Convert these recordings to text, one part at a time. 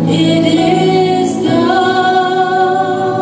It is done.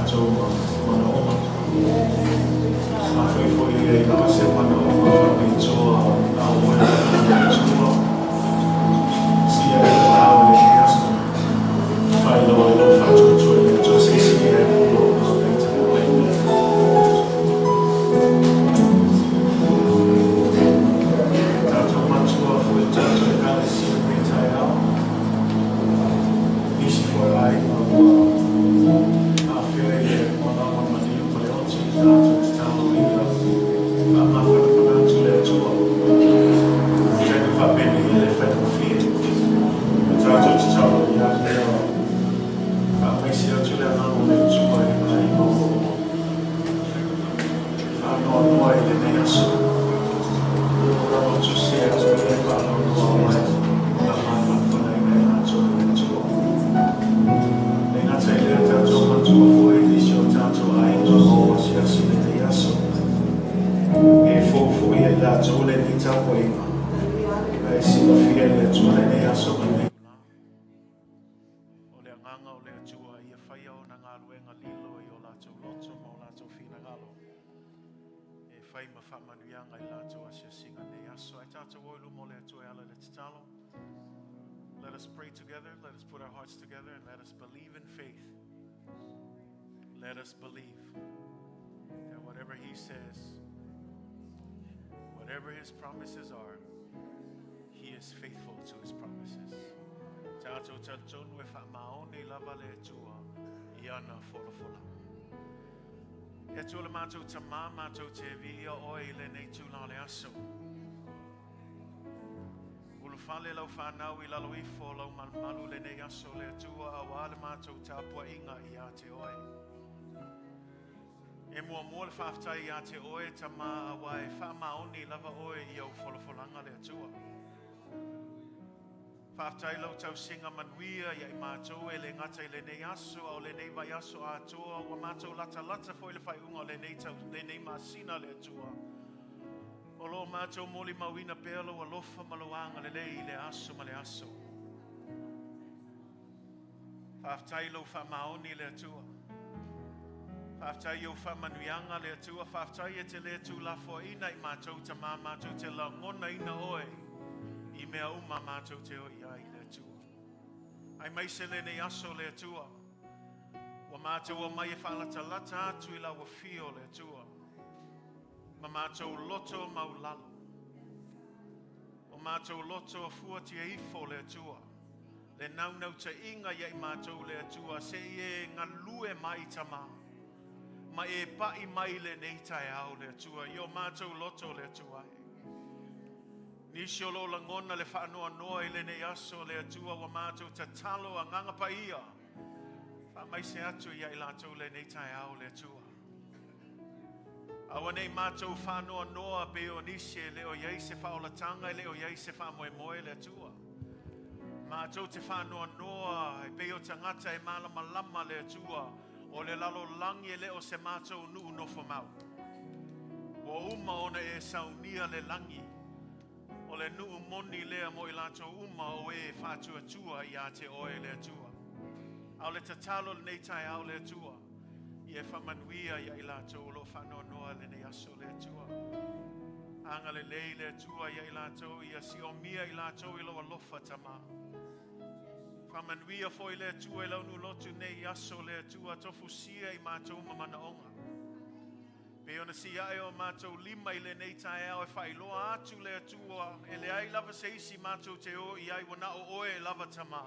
tatou manaoga. Afai foi e i ai lava se manaoga faapitoa na o oe o le Atua, siia ai lou ao i lenei aso, faailoa ai lou faatuatua i le Atua, se i siia ai lou ao i lenei taeao. Tatou matua foi o tatou Ekalesia i lenei taeao. Nisi foi o aiga ua afea i le malaga maliu ma le oti, tatou tatalo ia faamafanafana atu le Atua. I taimi faapenei e le faigofie. Tatou tatalo ia ia faamaise atu le agaga o le Atua i aiga o lo o faanoanoa i lenei aso. O lava tusi atu i le faanoanoa mai faamafanafanaina i latou i le Atua. E gata i lea tatou matua foi nisi o tatou aiga ma o asiasi i lenei aso. E fou foi ia i latou lenei tapuaiga. Ae silafia e le Atua lenei aso ma lenei O le agaga o le Atua ia faia ona galuega lilo i o latou loto ma o latou finagalo e fai ma faamanuiaga i latou asiasiga nei aso. Ae tatou o i luma o le Atua e ala i le tatalo. Let us pray together, let us put our hearts together and let us believe in faith. Let us believe that whatever he says, whatever his promises are, he is faithful to his promises. Tatou talitonu e faamaoni lava le Atua i ana folafola. E Atua le matou Tamā, matou te viia oe i lenei tula o le aso. Ulufale lau fanau i lalo ifo o lau malumalu lenei aso le Atua auā le matou tapuaiga ia te oe. E muamua le faafetai ia te oe Tamā auā e faamaoni lava oe i au folafolaga le Atua. Faafetai lau tausiga manuia ia i matou e le gata i lenei aso a o lenei vaiaso atoa ua matou latalata foi le faaiuga o lenei tau, lenei masina le Atua. O lo o matou molimauina pea lou alofa ma lou agalelei i le aso ma le aso. Faafetai lou faamaoni le Atua. Faafetai i ou faamanuiaga le Atua. Faafetai e te le tuulafoaiina i matou tamā matou te lagonaina oe i mea uma matou te o i ai le Atua. Aemaise lenei aso le Atua. Ua matou omai e faalatalata atu i lau afio le Atua. Ma matou loto maulalo. O matou loto fuatia ifo le Atua. Le naunautaiga ia i matou le Atua, se i e galue mai Tamā, ma e pa'i mai lenei taeao le Atua, i o matou loto le Atua e. Nisi o lo o lagona le faanoanoa i lenei aso le Atua ua matou tatalo agaga paia, faamaise atu ia i latou lenei taeao le Atua. Aua nei matou faanoanoa pei o nisi e le o i ai se faaolataga e le o i ai se faamoemoe le Atua. Matou te faanoanoa e pei o tagata e malamalama le Atua o le lalolagi e le o se matou nuu nofo mau. Ua uma ona e saunia le lagi o le nuu moni lea mo i latou uma o e faatuatua ia te oe le Atua. A o le tatalo lenei taeao le Atua, ia e faamanuia ia i latou o lo o faanoanoa lenei aso le Atua. Agalelei le Atua ia i latou, ia siomia i latou i lou alofa Tamā. Faamanuia foi le Atua i lau nulotu nei aso le Atua, tofusia i matou ma manaoga. Pei ona siae o matou lima i lenei taeao e faailoa atu le Atua, e leai lava se isi matou te o i ai ua na o oe lava Tamā.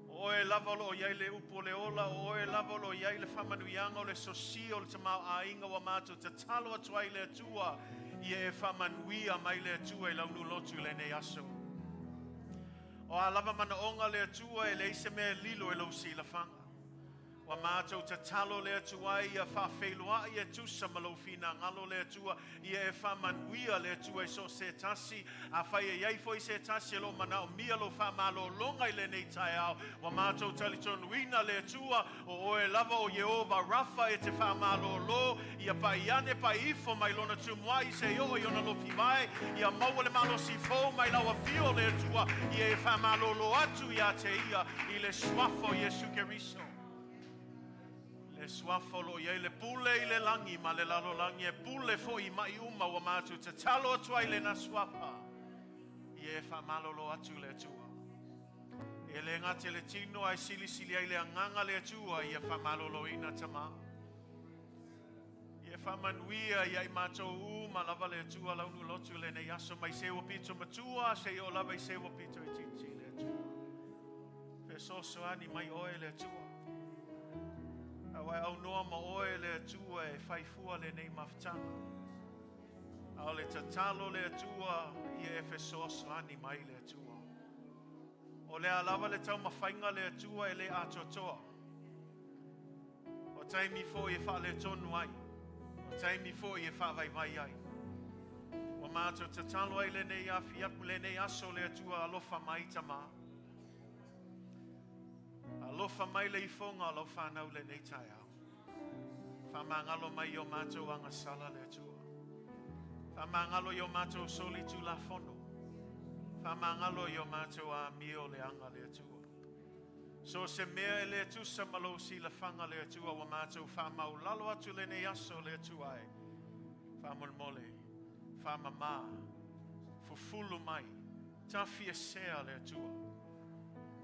O oe lava o lo o i ai le upu o le ola, o oe lava o lo o i ai le faamanuiaga o le sosia o le tamaoaiga ua matou tatalo atu ai le Atua, ia e faamanuia mai le Atua i lau nulotu i lenei aso. O a lava manaoga le Atua e leai se mea e lilo e lou silafaga. Ua matou tatalo le Atua ai ia faafeiloai e tusa ma lou finagalo le Atua, ia e faamanuia le Atua i so o se tasi. Afai e i ai foi se tasi o lo o manaomia lou faamalologa i lenei taeao, ua matou talitonuina le Atua, o oe lava o Ieova Rafa e te faamalolo, ia pai ane pai ifo mai lona tumuai seia oo i ona lopivae, ia maua le malosi fou mai lau afio le Atua, ia e faamalolo atu ia te ia i le suafa o Iesu Keriso. Le suafa o loo i ai le pule i le lagi ma le lalolagi e pule foi i mai uma ua matou tatalo atu ai lena suafa. Ia e faamalolo atu le Atua. E le gata i le tino ae silisili ai le agaga le Atua ia faamaloloina tama. Ia faamanuia ia i matou uma lava le Atua launu lotu lenei aso mai se ua pito matua se o lava i se ua pito i titi le Atua. Fesoasoani mai oe le Atua. Aua e aunoa ma oe le Atua e faifua lenei mafutaga. A o le tatalo le Atua ia e fesoasoani mai le Atua. O le a lava le taumafaiga le Atua e le atoatoa. O taimi foi e faaletonu ai. O taimi foi e faavaivai ai. Ua matou tatalo ai lenei afiafi lenei aso le Atua alofa mai tama. Alofa mai le ifoga o lau whanau lenei taeao. Faamagalo mai i o matou agasala le Atua. Faamagalo i o matou soli tulafono. Faamagalo i o matou amio leaga le Atua. So se mea e le tusa ma lou silafaga le Atua ua matou faamaulalo atu lenei aso le Atua e. Faamolemole, faamama, fufulu mai, tafiesea le Atua.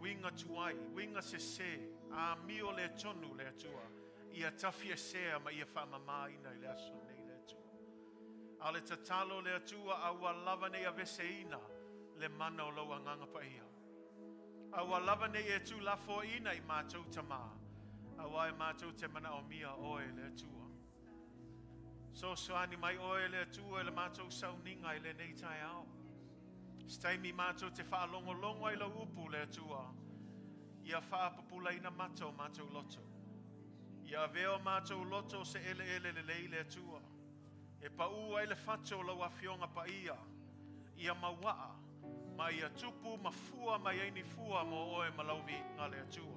Uiga tuai, uiga sese, amio le tonu le Atua. Ia tafiesea ma ia faamamaina i le aso nei le Atua. A o le tatalo le Atua a ua lava nei aveseina le mana o lau agaga paia. A ua lava nei e tu lafoaina i matou tamā. Aua e matou te manaomia oe le Atua. Fesoasoani mai oe le Atua i le matou sauniga i lenei taeao. Se taimi matou te faalogologo ai lau upu le Atua. Ia faapupulaina mata o matou loto. Ia avea o matou loto se eleele lelei le Atua. E pau ai le fatu o lau afioga paia. Ia mauaa ma ia tupu ma fua mai ai ni fua mo oe ma lau viiga le Atua.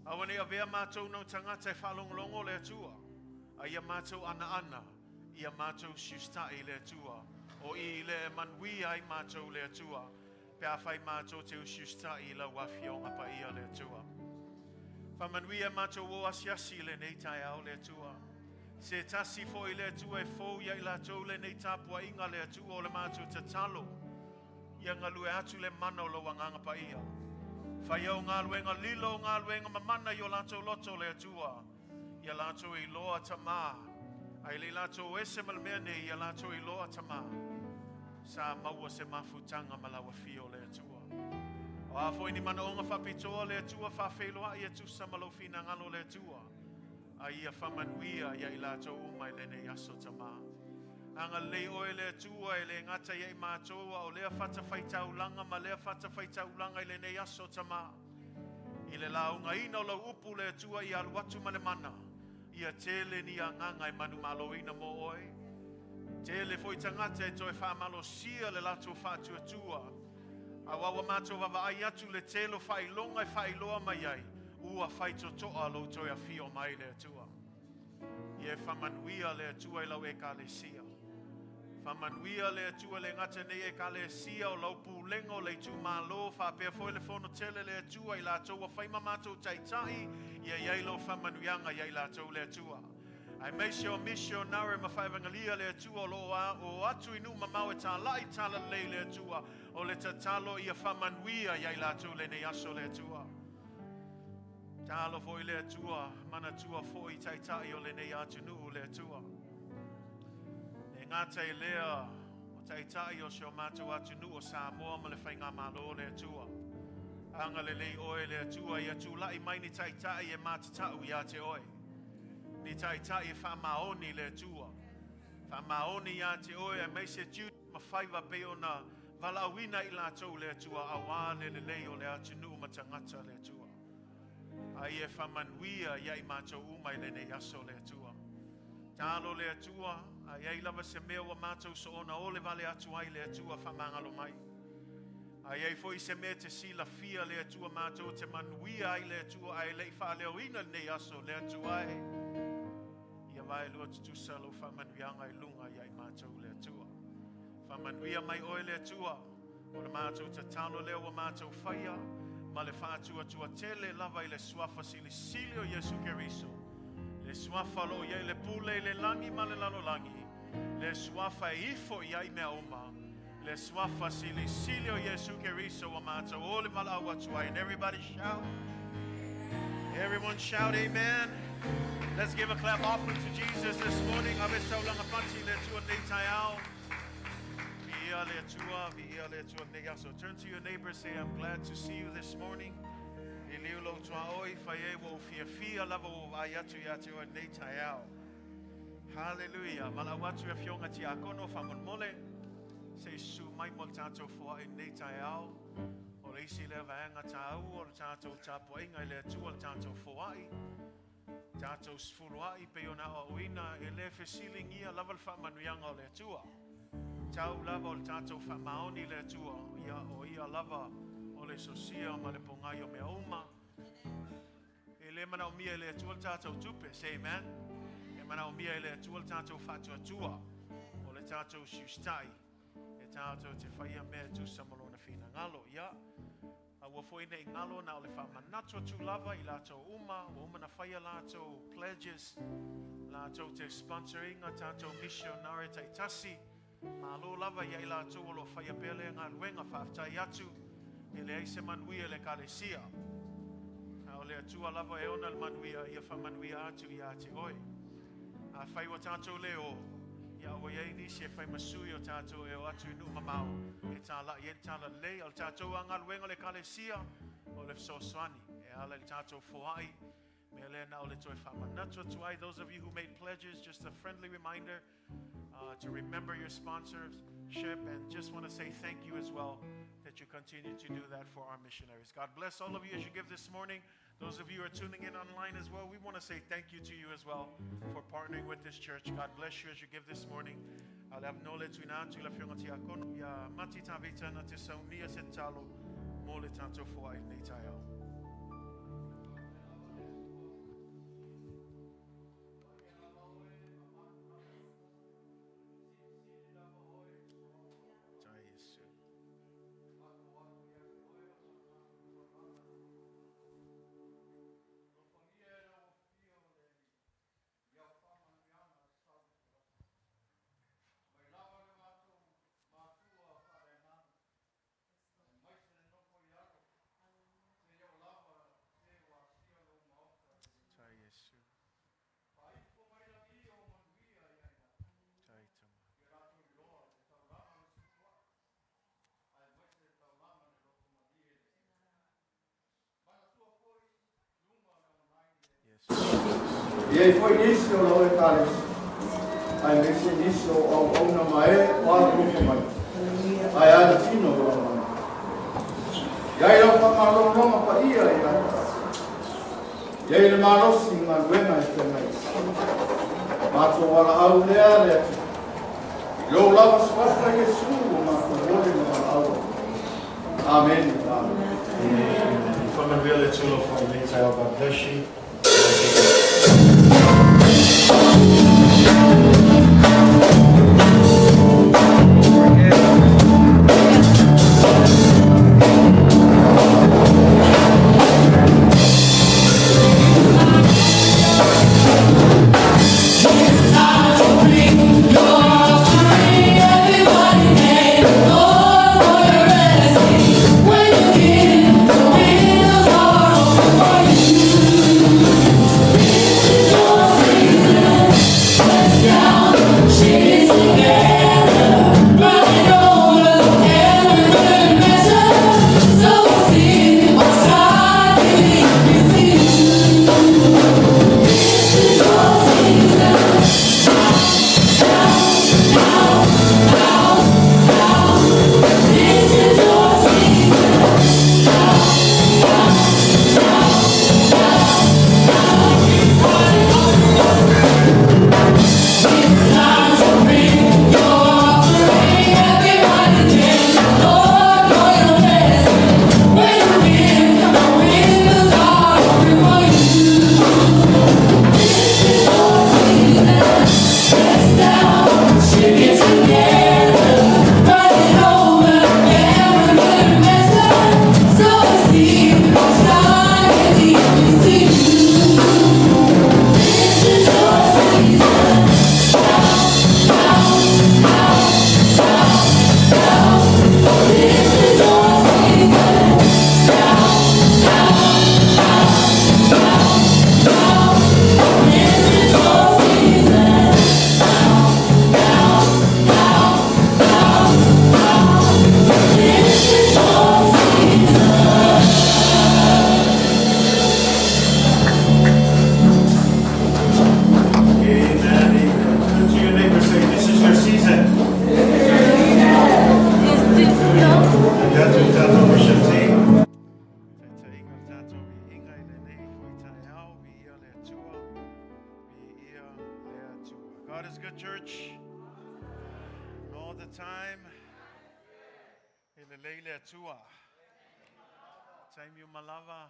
Aua ne i avea matou na o tagata e faalogologo le Atua. A ia matou anaana, ia matou usiusitai le Atua. O i le e manuia ai matou le Atua. Pe afai matou te usiusitai i lau afioga paia le Atua. Faamanuia matou o asiasi i lenei taeao le Atua. Se tasi foi le Atua e fou ia i latou lenei tapuaiga le Atua o le matou tatalo. Ia galue atu le mana o lau agaga paia. Fai au galuega lilo o galuega mamana i o latou loto le Atua. Ia latou iloa tamā. Ae le i latou ese ma le mea nei, ia latou iloa tamā. Sa maua se mafutaga ma lau afio le Atua. O a foi ni manaoga faapitoa le Atua faafeiloai e tusa ma lou finagalo le Atua. A ia faamanuia ia i latou uma i lenei aso tamā. Agalelei oe le Atua e le gata ia i matou a o lea fatafaitaulaga ma lea fatafaitaulaga i lenei aso tamā. I le laugaina o lau upu le Atua ia alu atu ma le mana. Ia tele ni agaga e manumaloina mo oe. Tele foi tagata e toe faamalosia le latou faatuatua. Aua ua matou vaavaai atu le tele o faailoga e faailoa mai ai, ua faitotoa lou toe afio mai le Atua. Ia e faamanuia le Atua i lau ekalesia. Faamanuia le Atua le gata nei ekalesia o lau pulega o le itumalo faapea foi le fono tele le Atua i latou ua fai ma matou taitai ia i ai lau faamanuiaga ia i latou le Atua. Aemaise o missionary ma faevangalia le Atua o loo a o atu i nuu mamao e talai talalelei le Atua o le tatalo ia faamanuia ia i latou lenei aso le Atua. Talo foi le Atua, manatua foi taitai o lenei atunuu le Atua. E gata i lea o taitai o si o matou atunuu o Samoa ma le Faigamalo le Atua. Agalelei oe le Atua ia tulai mai ni taitai e matatau ia te oe. Ni taitai e faamaoni le Atua. Faamaoni ia te oe aemaise tiute ma faiva pei ona valaauina i latou le Atua aua le lelei o le atunuu ma tagata le Atua. A ia faamanuia ia i matou uma i lenei aso le Atua. Talo le Atua, a i ai lava se mea ua matou soona ole vale atu ai le Atua faamagalo mai. A i ai foi se mea te silafia le Atua matou te manuia ai le Atua ae le i faaleoina lenei aso le Atua e. Ia vaelua tutusa lau faamanuiaga i luga ia i matou le Atua. Faamanuia mai oe le Atua. O le matou tatalo lea ua matou faia ma le faatuatua tele lava i le suafa silisili o Iesu Keriso. Le suafa o lo o i ai le pule i le lagi ma le lalolagi, le suafa e ifo i ai mea uma, le suafa silisili o Iesu Keriso ua matou o le valaau atu ai. And everybody shout. Everyone shout amen. Let's give a clap offering to Jesus this morning. Ave saulaga pati le Atua nei taeao. Viia le Atua, viia le Atua nei aso. Turn to your neighbor, say, I'm glad to see you this morning. Liliu lou tuaoi, fai ai ua ou fiafia lava ua ou vaai atu ia te oe nei taeao. Hallelujah. Valaau atu i afioga tiakono faamolemole se i susu mai mo le tatou foai nei taeao. O le isi lea vaega taua o le tatou tapuaiga i le Atua le tatou foai. Tatou sefuluai pei ona aoaoina e le fesiligia lava le faamanuiaga o le Atua. Tau lava o le tatou faamaoni i le Atua, ia o ia lava o le sosia ma le pogai o mea uma. E le manaomia e le Atua le tatou tupe, say amen. E manaomia e le Atua le tatou faatuatua, o le tatou siusitai, e tatou te faia mea e tusa ma lona finagalo. Ia, aua foi ne i galo na o le faamanatu atu lava i latou uma, ua uma na faia latou pledges, latou te sponsor ina tatou missionare taitasi. Malo lava ia i latou o lo o faia pea lea galuega, faafetai atu, e leai se manuia i le Ekalesia. A o le Atua lava e ona le manuia, ia faamanuia atu ia te oe. Afai ua tatou le o, ia ua i ai nisi e fai ma sui o tatou e o atu i nuu mamao e talai ai le talalelei. A o le tatou a galuega o le Ekalesia, o le fesoasoani e ala i le tatou foai. Mea lea na o le toe faamanatu atu ai. Those of you who made pledges, just a friendly reminder to remember your sponsorship, and just want to say thank you as well that you continue to do that for our missionaries. God bless all of you as you give this morning. Those of you who are tuning in online as well, we want to say thank you to you as well for partnering with this church. God bless you as you give this morning. A le avanoa lea tuuina atu i le afioga Tiakono ia Mati Tavita na te saunia se tatalo mo le tatou foai lenei taeao. Tai Iesu. Tai Iesu. Tai tama. Yes. E i ai foi nisi o lau Ekalesia, aemaise nisi o auauna ma e o alolofa mai, ae a le tino o lau mana. I ai lau faamalologa paia ia te au. I ai le malosi i galuega e feagai ai. Matou valaau lea le Atua. I lou lava suafa Iesu ua matou ole ma valaau atu. Amene. Amen. Amen. Faamanuia le Atua i lau foai lenei taeao. God bless you. God is good, church. And all the time. E lelei le Atua. Taimi uma lava.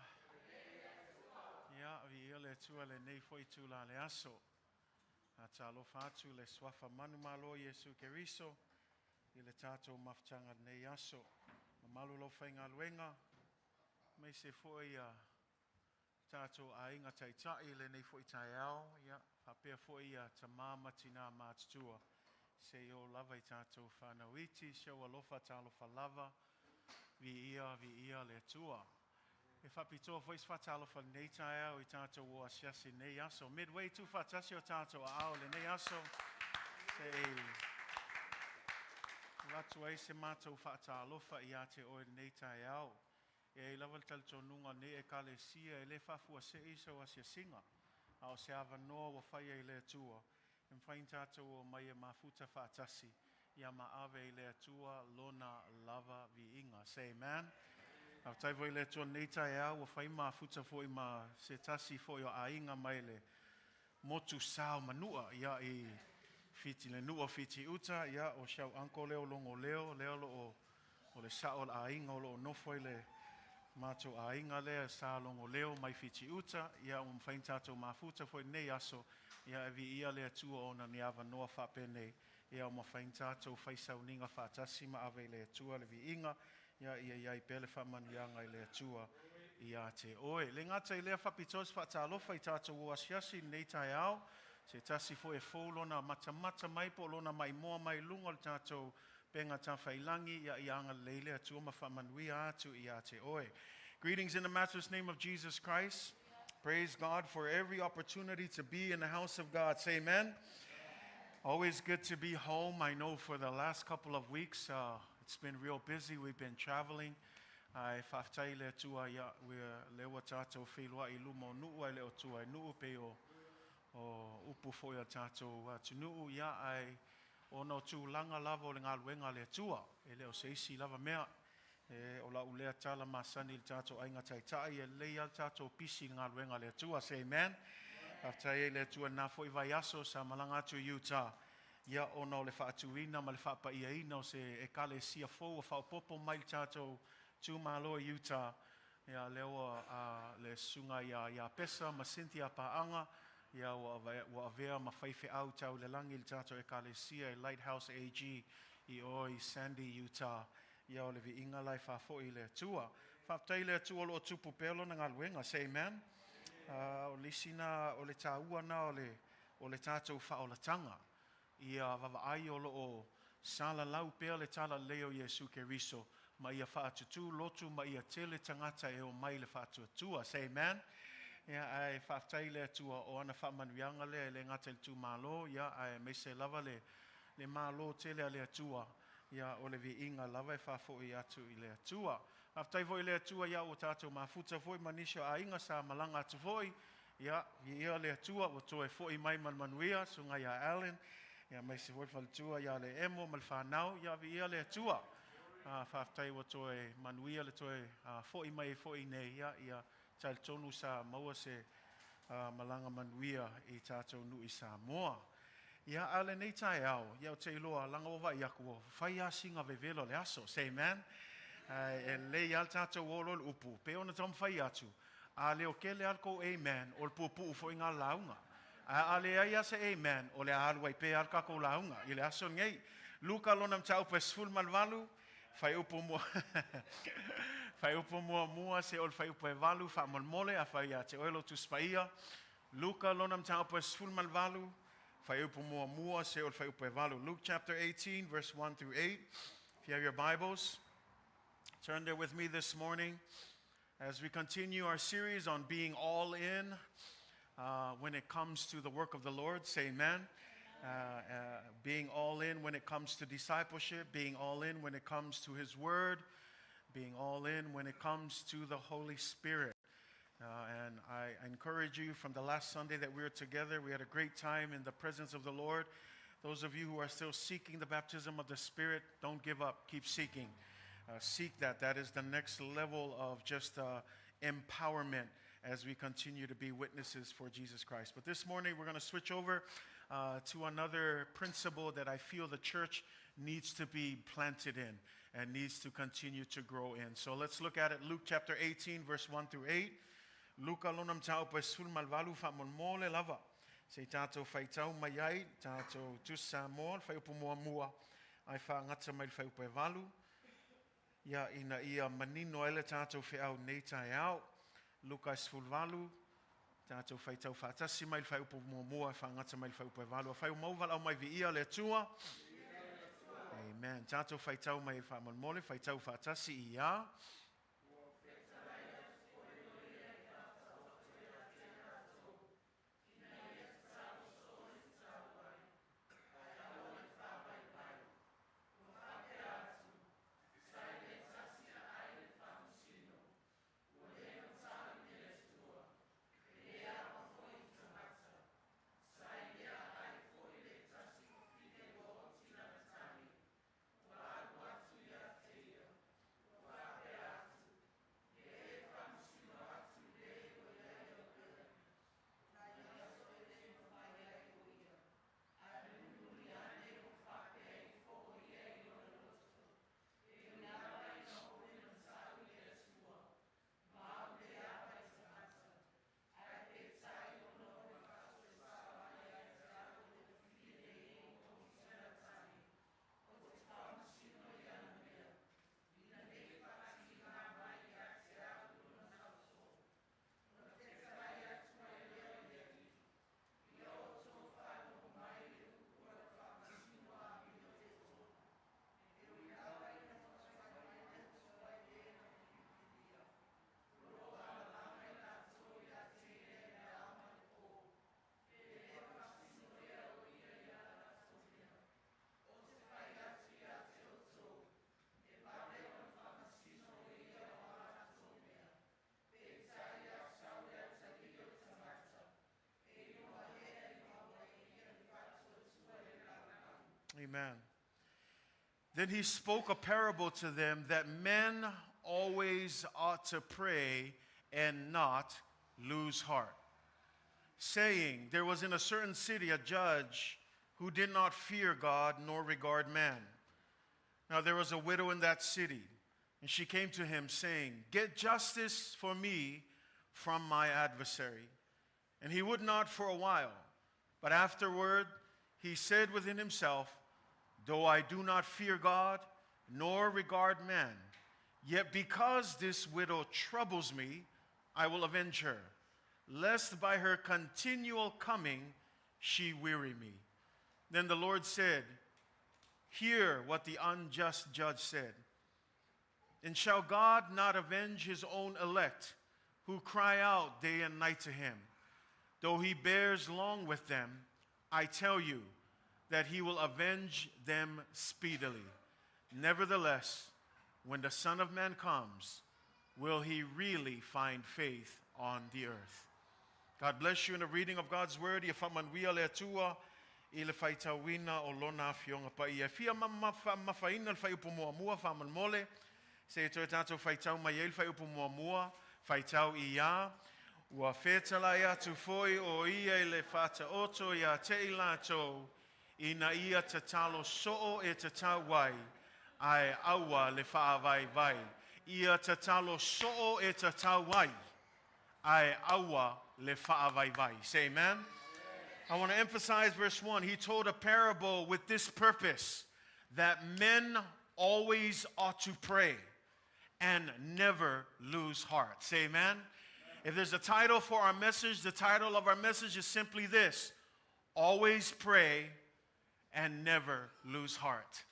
Ia, viia le Atua i lenei foi itula o le aso. Faatalofa atu i le suafa manumalo o Iesu Keriso i le tatou mafutaga i lenei aso. Mamalu le aufaigaluega, aemaise foi ia tatou aiga taitai i lenei foi taeao, ia, faapea foi ia tamā ma tinā matutua, seia oo lava i tatou fanau iti, si ou alofa talofa lava, viia, viia le Atua. E faapitoa foi se faatalofa i lenei taeao i tatou o asiasi i lenei aso. Midway tuufaatasi o tatou aao i lenei aso, se i avatu ai se matou faatalofa ia te oe i lenei taeao. E i ai lava le talitonuga o lenei Ekalesia e le faafuasei sau asiasiga, a o se avanoa ua faia e le Atua e mafai ona tatou omai e mafuta faatasi ia ma ave i le Atua lona lava viiga. Say amen. Faafetai foi i le Atua i lenei taeao ua fai mafuta foi ma se tasi foi o aiga mai le motu sa o Manua ia i Fiti le nuu o Fitiuta ia o si au uncle lea o Logoleo lea o loo o le sao o le aiga o loo nofo i le matou aiga lea sa Logoleo mai Fitiuta ia ua mafai ona tatou mafuta foi i lenei aso ia e viia le Atua ona ni avanoa faapenei ia ua mafai ona tatou fai sauniga faatasi ma ave i le Atua le viiga ia ia i ai pea le faamanuiaga i le Atua ia te oe. E le gata i lea faapitoa se faatalofa i tatou o asiasi i lenei taeao, se tasi foi e fou lona matamata mai po o lona maimoa mai luga o le tatou upega tafailagi, ia ia agalelei le Atua ma faamanuia atu ia te oe. Greetings in the matchless name of Jesus Christ. Praise God for every opportunity to be in the house of God. Say amen. Always good to be home. I know for the last couple of weeks, it's been real busy. We've been traveling. Ae faafetai i le Atua ia lea ua tatou feiloai i luma o nuu ae le o tua i nuu pei o o upu foi a le tatou atunuu ia ae ona o tulaga lava o le galuega a le Atua e le o se isi lava mea. E o lau lea tala masani i le tatou aiga taitai e lelei lava le tatou pisi i le galuega a le Atua. Say amen. Faafetai ai i le Atua i lena foi vaiaso sa malaga atu i Utah ia ona o le faatuina ma le faapaiaina o se ekalesia fou ua faaopoopo mai i le tatou itumalo i Utah. Ia lea ua le susuga ia ia Pesa ma Cynthia Paaga ia ua ua avea ma faifeau tau i le lagi i le tatou ekalesia i Lighthouse AG i o i Sandy, Utah. Ia o le viiga la e faafoi i le Atua. Faafetai i le Atua o lo o tupu pea lona galuega. Say amen. O le isi na o le taua na o le o le tatou faaolataga. Ia vaavaai o lo o salalau pea le talalelei o Iesu Keriso ma ia faatutū lotu ma ia tele tagata e omai i le faatuatua. Say amen. Ia ae faafetai i le Atua o ana faamanuiaga lea e le gata i le itumalo, ia ae aemaise lava le le malo tele a le Atua, ia o le viiga lava e faafoi atu i le Atua. Faafetai foi i le Atua ia ua tatou mafuta foi ma nisi o aiga sa malaga atu foi, ia viia le Atua ua toe foi mai ma le manuia, susuga ia Alan, ia aemaise foi le faletua ia Leemo ma le fanau, ia viia le Atua. Faafetai ua toe manuia le toe foi mai ai foi nei, ia ia talitonu sa maua se malaga manuia i tatou nuu i Samoa. Ia, a o lenei taeao, ia ou te iloa, leaga ua vaai atu ua fai lava sina vevela o le aso. Say amen. E lelei lava le tatou o loa i le upu, pei ona taumafai atu, a leotele lava le tou amen, o le puupuu foi lena o le lauga. Ae a leai lava se amen, o le a alu ai pea lava le tatou lauga i le aso lenei. Luka lona mataupu e 18, fuaiupu mua, fuaiupu muamua seia oo i le fuaiupu e 8, faamolemole, afai ia te oe lou Tusi Paia. Luka lona mataupu e 18, fuaiupu muamua seia oo i le fuaiupu e 8. Luke chapter 18, verse 1 through 8. If you have your Bibles, turn there with me this morning as we continue our series on being all in when it comes to the work of the Lord. Say amen. Being all in when it comes to discipleship, being all in when it comes to His Word, being all in when it comes to the Holy Spirit. And I encourage you from the last Sunday that we were together, we had a great time in the presence of the Lord. Those of you who are still seeking the baptism of the Spirit, don't give up. Keep seeking. Seek that. That is the next level of just empowerment. as we continue to be witnesses for Jesus Christ. But this morning, we're going to switch over to another principle that I feel the church needs to be planted in and needs to continue to grow in. So let's look at it. Luke chapter 18, verse 1 through 8. Luka lona mataupu e 18 faamolemole lava. Se i tātou faitau mai ai, tātou Tusi Samoa, le fuaiupu muamua, ae faagata mai le fuaiupu e valu. Ia ina ia manino ai le tātou feau nei taeao. Luka e 18, tātou faitau faatasi mai le fuaiupu muamua e faagata mai le fuaiupu e valu. Afai ua maua valaau mai viia le Atua. Amen. Tātou faitau mai faamolemole, faitau faatasi i a. Amen. Then he spoke a parable to them that men always ought to pray and not lose heart, saying, There was in a certain city a judge who did not fear God nor regard man. Now there was a widow in that city, and she came to him, saying, Get justice for me from my adversary. And he would not for a while. But afterward he said within himself, Though I do not fear God nor regard man, yet because this widow troubles me, I will avenge her, lest by her continual coming she weary me. Then the Lord said, Hear what the unjust judge said. And shall God not avenge his own elect, who cry out day and night to him? Though he bears long with them, I tell you that he will avenge them speedily. Nevertheless, when the Son of Man comes, will he really find faith on the earth? God bless you in the reading of God's word. Ia faamanuia le Atua i le faitauina o lona afioga paia. E fia mamafaina le fuaiupu muamua faamolemole. Se i toe tātou faitau mai ai le fuaiupu muamua, faitau i a. Ua fetalai atu foi ʻo ia i le Faataoto iā te i latou, ina ia tatalo soo e tatau ai, ae aua le faavaivai. Ia tatalo soo e tatau ai, ae aua le faavaivai. Say amen. I want to emphasize verse 1. He told a parable with this purpose that men always ought to pray and never lose heart. Say amen. If there's a title for our message, the title of our message is simply this: Always Pray and Never Lose Heart.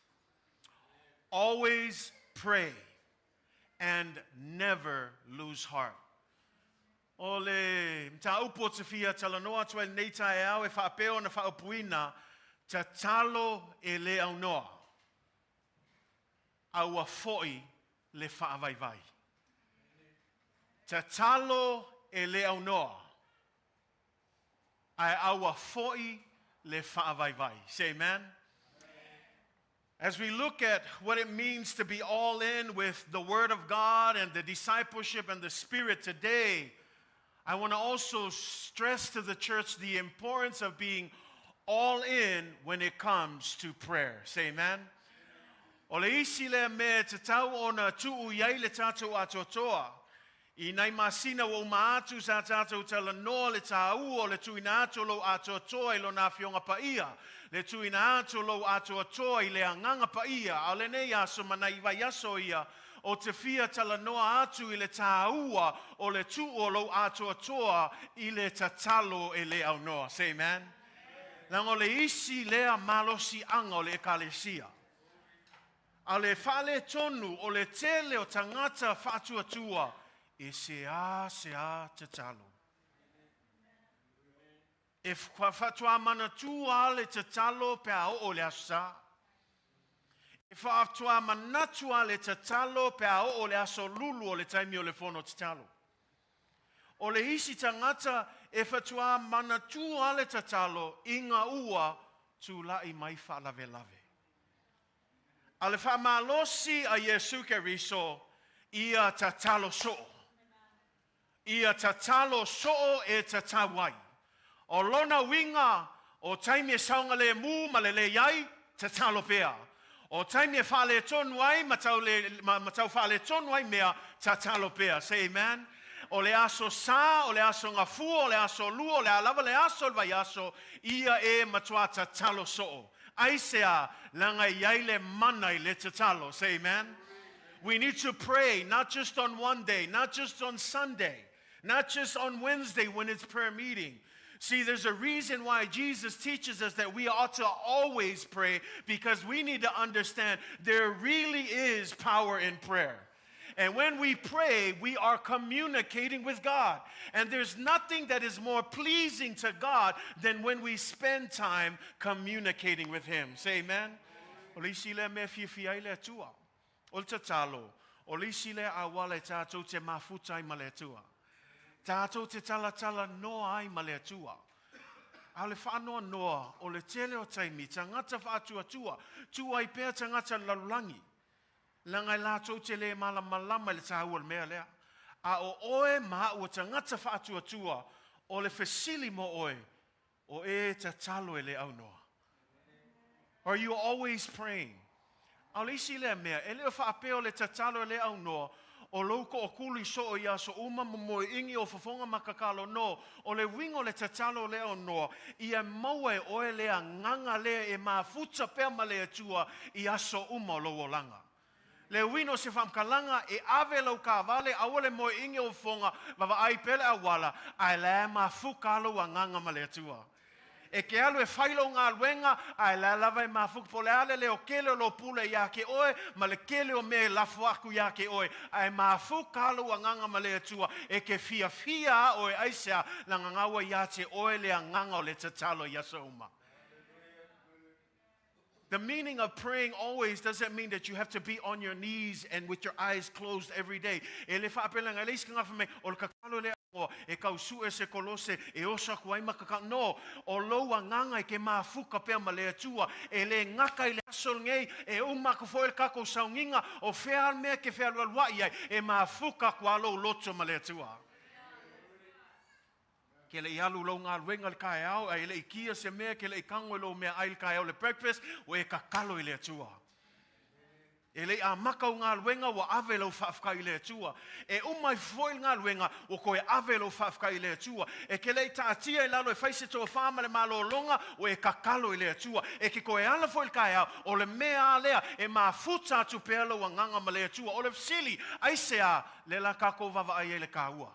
Always pray and never lose heart. O le mataupu ou te fia talanoa atu ai lenei taeao e faapea ona faaupuina, tatalo e le aunoa, aua foi le faavaivai. Tatalo e le aunoa, ae aua foi le faavaivai. Say amen. As we look at what it means to be all in with the Word of God and the discipleship and the Spirit today, I want to also stress to the church the importance of being all in when it comes to prayer. Say amen. O le isi lea mea e tatau ona tuu i ai le tatou atoatoa, i nai masina ua uma atu sa tatou talanoa le tāua o le tuuina atu o lou atoatoa i Lona Afioga Paia, le tuuina atu o lou atoatoa i le Agaga Paia, a o lenei aso ma nai vaiaso ia, ou te fia talanoa atu i le tāua o le tuu o lou atoatoa i le tatalo e le aunoa. Say amen. Leaga o le isi lea malosiaga o le Ekalesia. A o le faaletonu o le tele o tagata faatuatua e seāseā tatalo. E faatoa manatua le tatalo pe a oo i le Aso Sa. E faatoa manatua le tatalo pe a oo i le aso lulu o le taimi o le fono tatalo. O le isi tagata e faatoa manatua le tatalo ina ua tulai mai faalavelave. A o le faamalosi a Iesu Keriso, ia tatalo soo. Ia tatalo soo e tatau ai. O lona uiga, o taimi e saogalemu ma lelei ai, tatalo pea. O taimi e faaletonu ai ma tau le, ma, ma tau faaletonu ai mea, tatalo pea. Say amen. O le aso sa, o le aso gafua, o le aso lua, o le a lava le aso o le vaiaso, ia e matua tatalo soo. Aisea, leaga e i ai le mana i le tatalo. Say amen. We need to pray not just on one day, not just on Sunday, not just on Wednesday when it's prayer meeting. See, there's a reason why Jesus teaches us that we ought to always pray because we need to understand there really is power in prayer. And when we pray, we are communicating with God. And there's nothing that is more pleasing to God than when we spend time communicating with Him. Say amen. O le isi lea mea fiafia ai le Atua. O le tatalo, o le isi lea auala e tatou te mafuta ai ma le Atua. Tatou te talatala noa ai ma le Atua. A o le faanoanoa o le tele o taimi, tagata faatuatua, tuu ai pea tagata lalolagi, leaga e latou te le malamalama i le taua o le mea lea. A o oe ma a'u o tagata faatuatua, o le fesili mo oe, o e tatalo e le aunoa. Are you always praying? A o le isi lea mea, e le o faapea o le tatalo e le aunoa, o lou toʻokulu soo i aso uma ma moeʻigi o fofoga ma kakalo no. O le uiga o le tatalo le aunoa, ia maua e oe le agaga lea e mafuta pea ma le Atua i aso uma o lou olaga. Le uiga o se faamatalaga, e ave lau taavale, aua le moeʻigi o fofoga, vaavaai pea le auala, ae la e mafuta lou agaga ma le Atua. E ke alu e fai lou galuega, ae la lava e mafuta po o le a le leo kele o lou pule iā te oe, ma le kele o mea e lafo aku iā te oe, ae mafuta lou agaga ma le Atua, e ke fiafia a oe aisea, leaga na ua iā te oe le agaga o le tatalo i aso uma. The meaning of praying always doesn't mean that you have to be on your knees and with your eyes closed every day. E le faapea leaga e leai se tagata fai mai, o le tatalo le aunoa, e tau sue se kolose, e oso aku ai ma tatalo. No, o lou agaga e ke mafuta pea ma le Atua, e le gata i le aso lenei, e uma aku foi le tatou sauniga, o fea le mea e ke fealualuaʻi ai, e mafuta aku lava lou loto ma le Atua. Ke le i alu lou galuega i le taeao, a e le i kia se mea, ke le i tago i lou meaai i le taeao le breakfast, ua e tatalo i le Atua. E le i amata ou galuega, ua ave lau faafetai i le Atua. E uma ai foi le galuega, ua toe ave lou faafetai i le Atua. E ke le i taatia i lalo e fai se tofa ma le malologa, ua e tatalo i le Atua. E ke toe ala foi i le taeao, o le mea lava lea, e mafuta atu pea lou agaga ma le Atua. O le fesili, aisea lea la tatou vaavaai ai i le taua?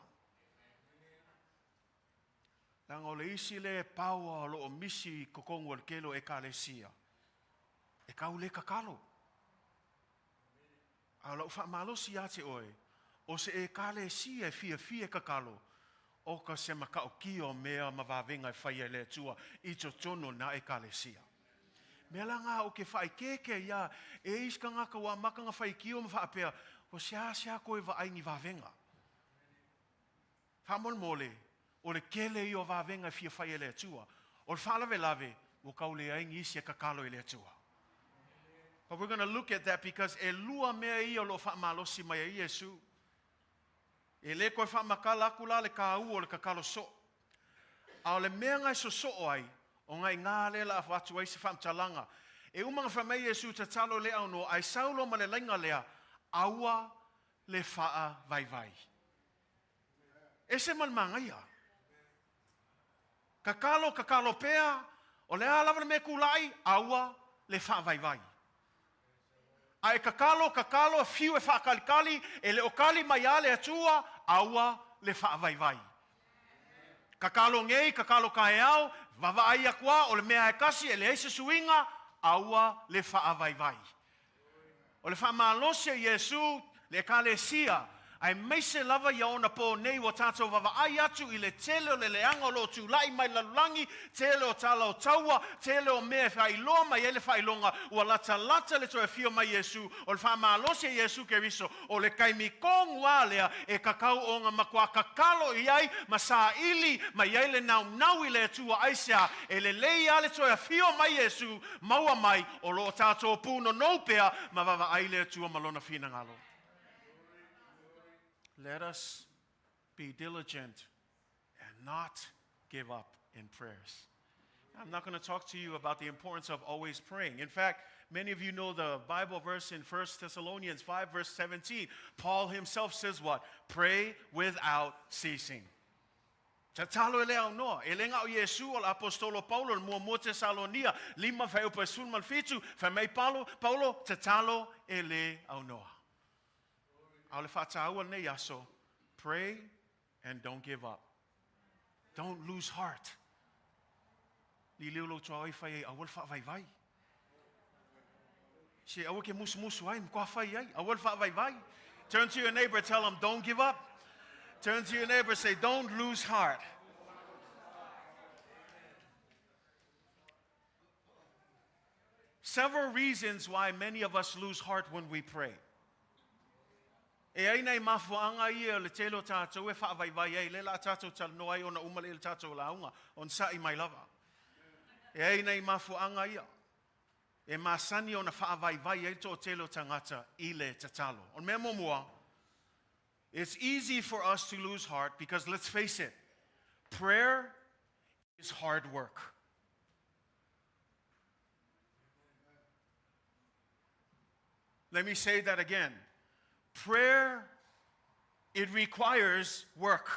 Leaga o le isi lea power o lo o misi i totonu o le tele o Ekalesia, e tau le tatalo. A o lau faamalosi ia te oe, o se Ekalesia e fiafia e tatalo, o ka se matautia o mea ma vavega e faia e le Atua i totonu o lena Ekalesia. Mea la na ou ke faaikeeke ai ia e isi tagata ua amata ona faitio ma faapea, ua seasea toe vaai ni vavega. Faamolemole, o le tele ia o vavega e fia fai e le Atua. O le faalavelave, ua tau leai nisi e tatalo i le Atua. But we're going to look at that because e lua mea ia o lo o faamalosi mai ai Iesu. E lē toe faamatala atu la le tāua o le tatalo soo. A o le mea na e sosoo ai, ona iā lea o le a avatu ai se faamatalaga. E uma ona fai mai Iesu tatalo e le aunoa, ae sau loa ma le laina lea, aua le faavaivai. Ese ma le manaia. Tatalo, tatalo pea, o le a lava le mea tulai, aua le faavaivai. A e tatalo, tatalo, fiu e faatalitali, e le o tali mai lava le Atua, aua le faavaivai. Tatalo nei, tatalo taeao, vaavaai atu lava, o le mea lava e tasi, e leai se suiga, aua le faavaivai. O le faamalosi a Iesu le Ekalesia, aemaise lava ia ona po nei ua tatou vaavaai atu i le tele o le leaga o lo o tulai mai le lalolagi, tele o tala o taua, tele o mea e faailoa mai ai le faailoga ua latalata le toe afio mai Iesu. O le faamalosi a Iesu Keriso, o le taimi tonu lava lea e tatau ona matua tatalo i ai ma saili mai ai le naunau i le Atua. Aisea? E lelei lava le toe afio mai Iesu, maua mai o lo o tatou pūnonou pea ma vaavaai le Atua ma lona finagalo. Let us be diligent and not give up in prayers. I'm not going to talk to you about the importance of always praying. In fact, many of you know the Bible verse in 1 Thessalonians 5, verse 17. Paul himself says what? Pray without ceasing. Tatalo e le aunoa. E le gao Iesu o le apostolo Paulo le muamua Tesalonia, 5 fuaiupu e 17, fai mai Paulo, Paulo, tatalo e le aunoa. A o le faataua lenei aso, pray and don't give up. Don't lose heart. Liliu lou tuaoi fai ai, aua le faavaivai. Se aua ke musumusu ai, matua fai ai, aua le faavaivai. Turn to your neighbor, tell them, don't give up. Turn to your neighbor, say, don't lose heart. Several reasons why many of us lose heart when we pray. E ai nai mafuaaga ia o le tele o tatou e faavaivai ai, lea o le a tatou talanoa ai ona uma lea i le tatou lauga, onosa'i mai lava. E ai nai mafuaaga ia e masani ona faavaivai ai le toatele o tagata i le tatalo. O le mea muamua, it's easy for us to lose heart because, let's face it, prayer is hard work. Let me say that again. Prayer, it requires work.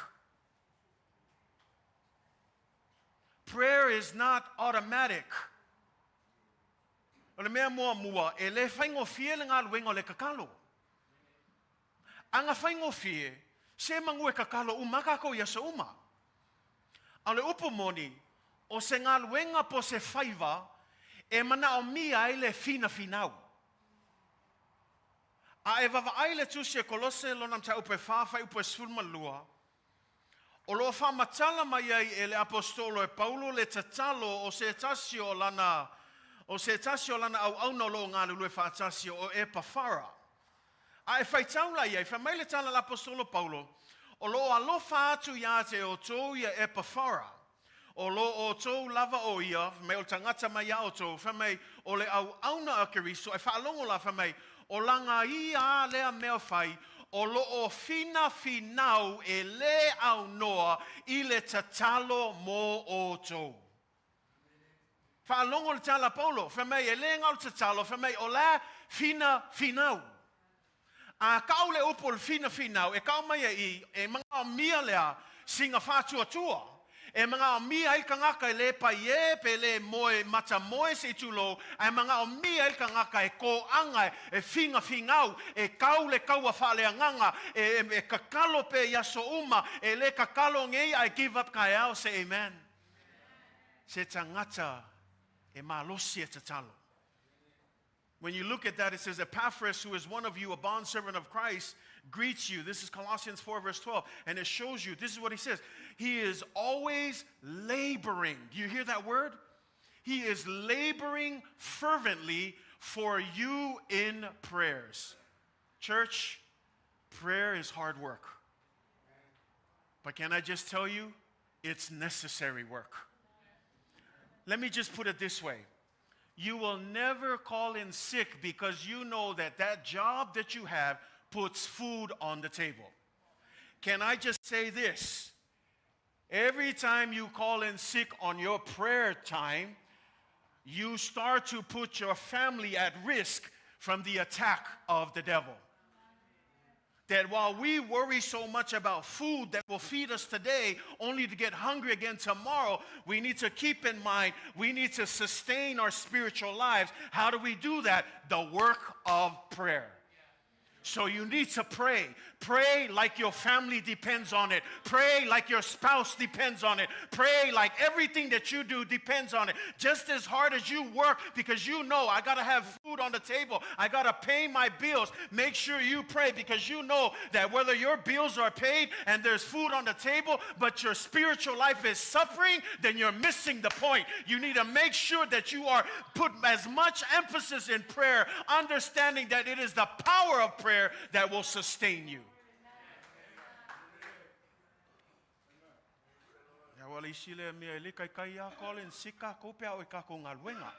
Prayer is not automatic. O le mea muamua, e le faigofie le galuega o le tatalo. Ana faigofie, se manu e tatalo uma lava tatou i aso uma. A o le upu moni, o se galuega po o se faiva e manaomia ai le finafinau. A e vaavaai le Tusi a Kolose lona mataupu e 4 fuaiupu e 12, o lo o faamatala mai ai e le Aposetolo e Paulo le tatalo o se tasi o lana o se tasi o lana auauna o lo o galulue faatasi o Epafara. A e faitau la i ai, fai mai le tala a le Aposetolo Paulo, O lo o alofa atu iā te outou ia Epafara, o lo outou lava o ia, fai mai o le tagata mai iā outou, fai mai o le auauna a Keriso, e faalogo la, fai mai, o laga ia a lea mea fai, o lo o finafinau e lē aunoa i le tatalo mo outou. Faalogo le tala a Paulo, fai mai e lē gao le tatalo, fai mai o la finafinau. A kau le upu o le finafinau, e kau mai e i, e manaomia lea siga faatuatua. E manaomia ai le tagata e lē paiē pe lē moe matamoe se i tulou, ae manaomia ai le tagata e kōaga, e finafinau, e kau le kaua faaleagaga, e, e tatalo pea i aso uma, e lē tatalo nei ae give up taeao. Say amen. Se tagata e malosi e tatalo. When you look at that, it says, Epaphras, who is one of you, a bondservant of Christ, greets you. This is Colossians 4, verse 12. And it shows you, this is what he says. He is always laboring. Do you hear that word? He is laboring fervently for you in prayers. Church, prayer is hard work. But can I just tell you, it's necessary work. Let me just put it this way. You will never call in sick because you know that that job that you have puts food on the table. Can I just say this? Every time you call in sick on your prayer time, you start to put your family at risk from the attack of the devil. That while we worry so much about food that will feed us today, only to get hungry again tomorrow, we need to keep in mind we need to sustain our spiritual lives. How do we do that? The work of prayer. So you need to pray. Pray like your family depends on it. Pray like your spouse depends on it. Pray like everything that you do depends on it. Just as hard as you work, because you know I got to have food on the table. I got to pay my bills. Make sure you pray, because you know that whether your bills are paid and there's food on the table, but your spiritual life is suffering, then you're missing the point. You need to make sure that you are put as much emphasis in prayer, understanding that it is the power of prayer that will sustain you. Ia ua le isi lea mea e le kaikai a call in sick kākou pe a o i kākou galuega.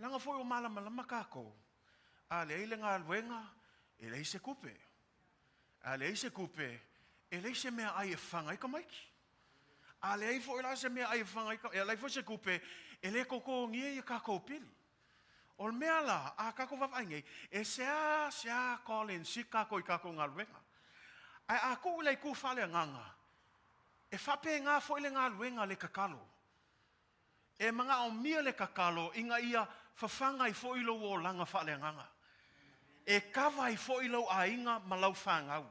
Leaga foi o malamalama kākou, a leai le galuega, e leai se kupe. A leai se kupe, e leai se mea ai e faga ai ka maiki. A leai foi la se mea ai e faga ai ka, e leai foi se kupe, e le totogia ia kākou pili. O le mea la a kākou vaavaai nei, e seāseā call in sick kākou i kākou galuega. Ae a kuu i le itu faaleagaga, e faapēgā foi le galuega le tatalo. E manaomia le tatalo ina ia fafaga ai foi lou olaga faaleagaga. E kava ai foi lou aiga ma lau fanau.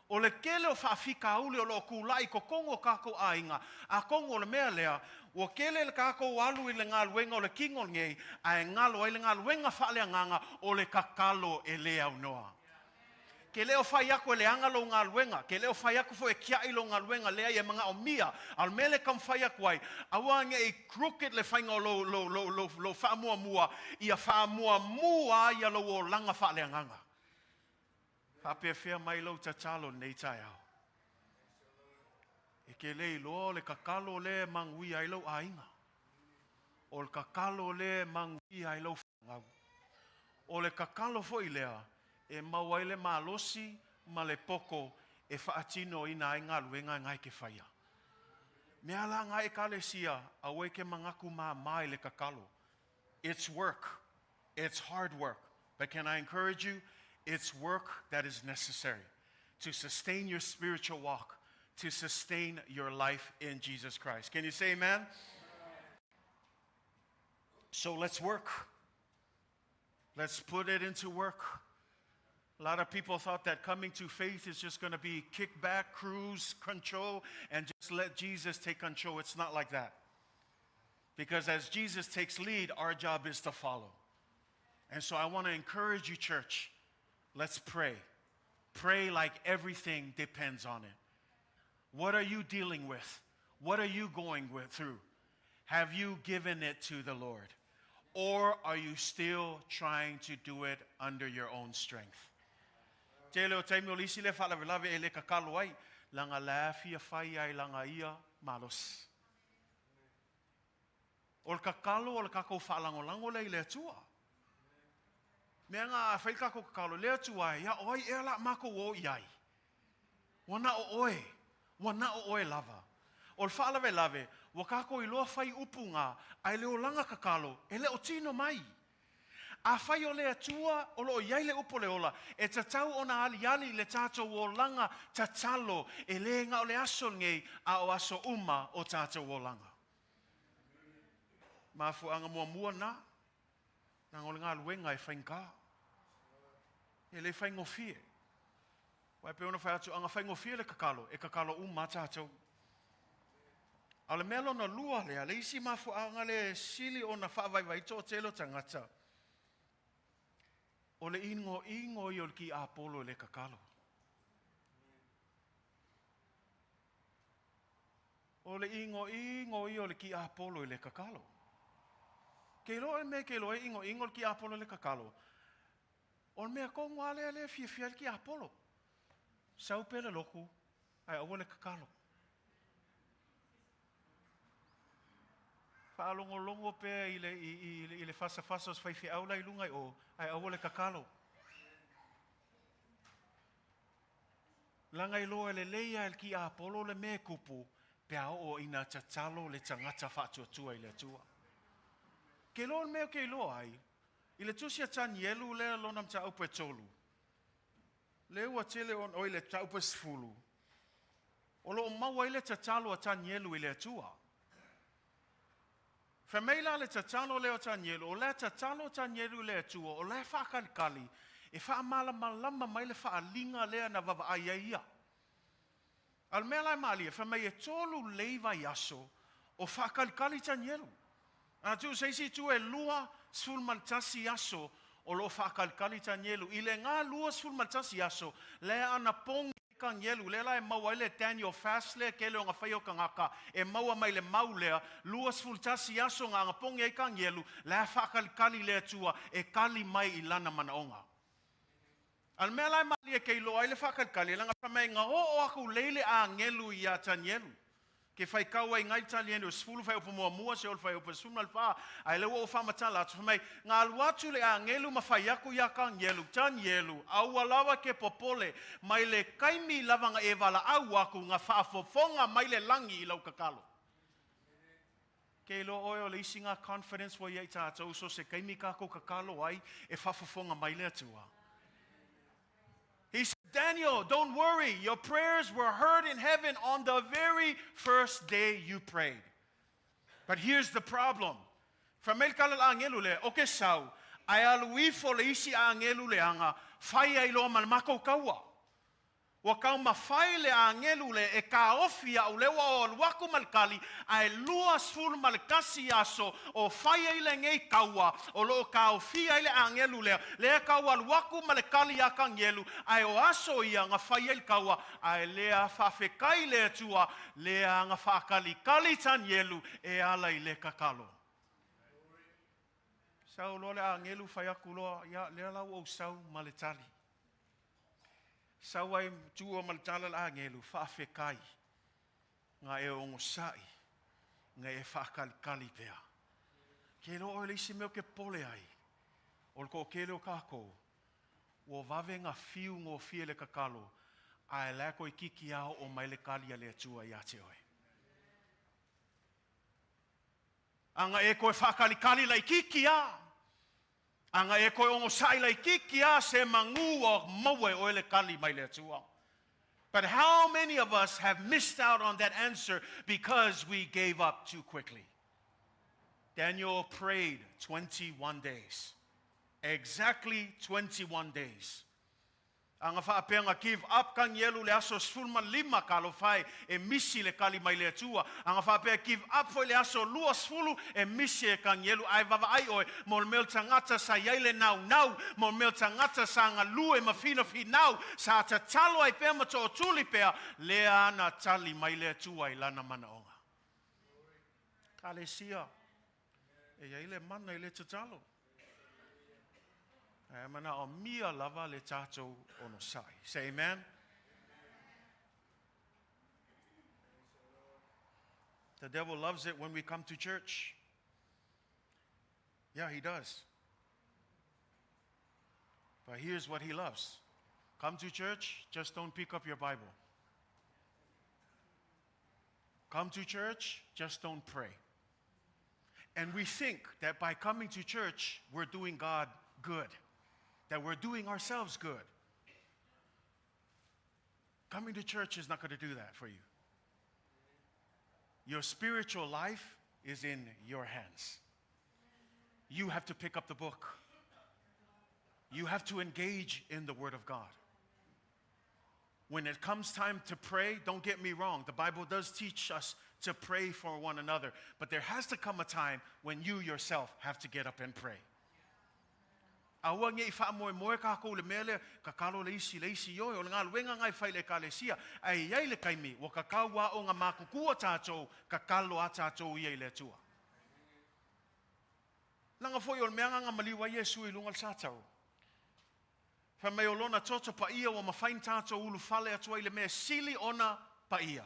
O le tele o faafitauli o lo o tulai i totonu o kākou aiga, atonu o le mea lea, ua tele le kākou alu i le galuega o le kino lenei, ae galo ai le galuega faaleagaga o le tatalo e le aunoa. Ke le o fai aku e leaga lou galuega, ke le o fai aku foi e kiaʻi lou galuega, leai e manaomia, a o le mea lea e taumafai atu ai, aua ne i crooked le faiga o lou, lou, lou, lou, lou faamuamua, ia faamuamua ia lou olaga faaleagaga. Faapefea mai lou tatalo lenei taeao. E ke le iloa o le tatalo lea e manuia ai lou aiga. O le tatalo lea e manuia ai lou fanau. O le tatalo foi lea e maua ai le malosi ma le poto e faatinoina ai galuega e e te faia. Mea la ngā ekalesia, aua e ke manatu māmā i le tatalo. It's work. It's hard work. But can I encourage you? It's work that is necessary to sustain your spiritual walk, to sustain your life in Jesus Christ. Can you say amen? So let's work. Let's put it into work. A lot of people thought that coming to faith is just going to be kick back, cruise control, and just let Jesus take control. It's not like that. Because as Jesus takes lead, our job is to follow. And so I want to encourage you, church, let's pray. Pray like everything depends on it. What are you dealing with? What are you going through? Have you given it to the Lord? Or are you still trying to do it under your own strength? Tele o taimi o le isi le faalavelave e le tatalo ai, laga la fia fai ai laga ia malosi. O le tatalo o le kākou faalagolago lea i le Atua. Mea ngā a fai kākou tatalo, le Atua e, ia o ai ea la mākou o i ai. Ua na o oe, ua na o oe lava. O le faalavelave, ua kākou iloa fai upu ngā, ae le olaga tatalo, e le o tino mai. A fai o le Atua, o lo o iai le upu o le ola, e tatau ona aliali i le tātou olaga tatalo, e le na o le aso lenei, a o aso uma o tātou olaga. Mafuaanga muamua na, na o le galuega e faigā. E le faigofie. Uae pei ona fai atu, aga faigofie le tatalo, e tatalo uma tātou. A o le mea lona lua lea, le isi mafuaaga le sili ona faavaivai toatele o tagata, o le igoigo ia o le tiapolo i le tatalo. O le igoigo ia o le tiapolo i le tatalo. Ke iloa le mea ke iloa e igoigo le tiapolo i le tatalo, o le mea tonu lava lea lea e fiafia ai le tiapolo. Sau pea le lotu, ae aua le tatalo. Faalogologo pea i le, i, i, i le fasafasa o se faifeau la i luga i o, ae aua le tatalo. Leaga iloa e lelei lava e le tiapolo le mea e tupu pe a oo ina tatalo le tagata faatuatua i le Atua. Ke iloa le mea ou te iloa ai, i le tusi a Tanielu lea lona mataupu e 3, lea ua tele ona, oi le mataupu e 10, o lo o maua ai le tatalo a Tanielu i le Atua. Fai mai la le tatalo lea o Tanielu, o la e tatalo Tanielu i le Atua, o la e faakalikali, e faamalamalama mai le faaaliga lea na vaavaai ai ia. A o le mea la e malie, fai mai e 3 lelei vaiaso o faakalikali Tanielu. A tuu se isi itu e 21 aso o lo o faakalikali Tanielu. I le ga 21 aso, lea anapogi ai Tanielu, lea la e maua ai le Daniel Fast lea tele o na fai o tagata, e maua mai le mau lea, 21 aso na anapogi ai Tanielu, la e faakalikali le Atua e tali mai i lana manaoga. A o le mea la e malie ke iloa ai le faakalikali, leaga fai mai na oo atu lei le agelu ia Tanielu. Ke faitau ai ngai Tanielu e 10 fuaiupu 1 seia oo i le fuaiupu 14, ae lea ua ou faamatala atu, fai mai, na alu atu le agelu ma fai atu ia Tanielu, Tanielu, aua lava ke popole, mai le taimi lava na e valaau atu, na faafofoga mai le lagi i lau tatalo. Ke iloa oe o le isi na confidence ua ia i tatou, so se taimi tatou tatalo ai, e faafofoga mai le Atua. He said, Daniel, don't worry. Your prayers were heard in heaven on the very first day you prayed. But here's the problem. Fai mai le tala le agelu lea, o ke sau, ae alu ifo le isi agelu leaga, fai ai loa ma le matou taua. Ua taumafai le agelu lea e taofi a'u lea ua ou alu atu ma le tali, ae 21 aso o fai ai lenei taua o lo o taofia ai le agelu lea, lea tau alu atu ma le tali iā Tanielu, ae o aso ia na fai ai le taua, ae lea faafetai le Atua, lea na faakalikali Tanielu e ala i le tatalo. Sau loa le agelu fai atu loa, ia lea la ua ou sau ma le tali. Sau ai tua ma le tala le agelu, faafetai, na e ogosa'i, na e faakalikali pea. Ke iloa oe le isi mea o ke popole ai, o le toatele o tatou, ua vave na fiu gofie le tatalo, ae la e toeitiiti lava oo mai le tali a le Atua ia te oe. A na e toe faakalikali laitiiti lava, a na e toe ogosa'i laitiiti lava, se manu ua maua e oe le tali mai le Atua. But how many of us have missed out on that answer because we gave up too quickly? Daniel prayed 21 days. Exactly 21 days. A na faapea na give up Tanielu le aso 15, talofa e, e misi le tali mai le Atua. A na faapea give up foi le aso 20, e misi e Tanielu, ae vaavaai oe, mo le mea o le tagata sa i ai le naunau, mo le mea o le tagata sa galue ma finafinau, sa tatalo ai pea ma tootuli pea, lea na tali mai le Atua i lana manaoga. Ekalesia, e i ai le mana i le tatalo. Ae manaomia lava le tatou onosai. Say amen. The devil loves it when we come to church. Yeah, he does. But here's what he loves. Come to church, just don't pick up your Bible. Come to church, just don't pray. And we think that by coming to church, we're doing God good, that we're doing ourselves good. Coming to church is not going to do that for you. Your spiritual life is in your hands. You have to pick up the book. You have to engage in the Word of God. When it comes time to pray, don't get me wrong, the Bible does teach us to pray for one another, but there has to come a time when you yourself have to get up and pray. Aua ne i faamoemoe kākou le mea lea, tatalo le isi le isi ioe, o le galuega lena e fai i le Ekalesia, ae i ai le taimi, ua tatau lava ona matutua tatou, tatalo a tatou ia i le Atua. Leaga foi o le mea lena na maliu ai Iesu i luga o le satau. Fai mai o lona toto paia ua mafai ona tatou ulufale atu ai i le mea sili ona paia,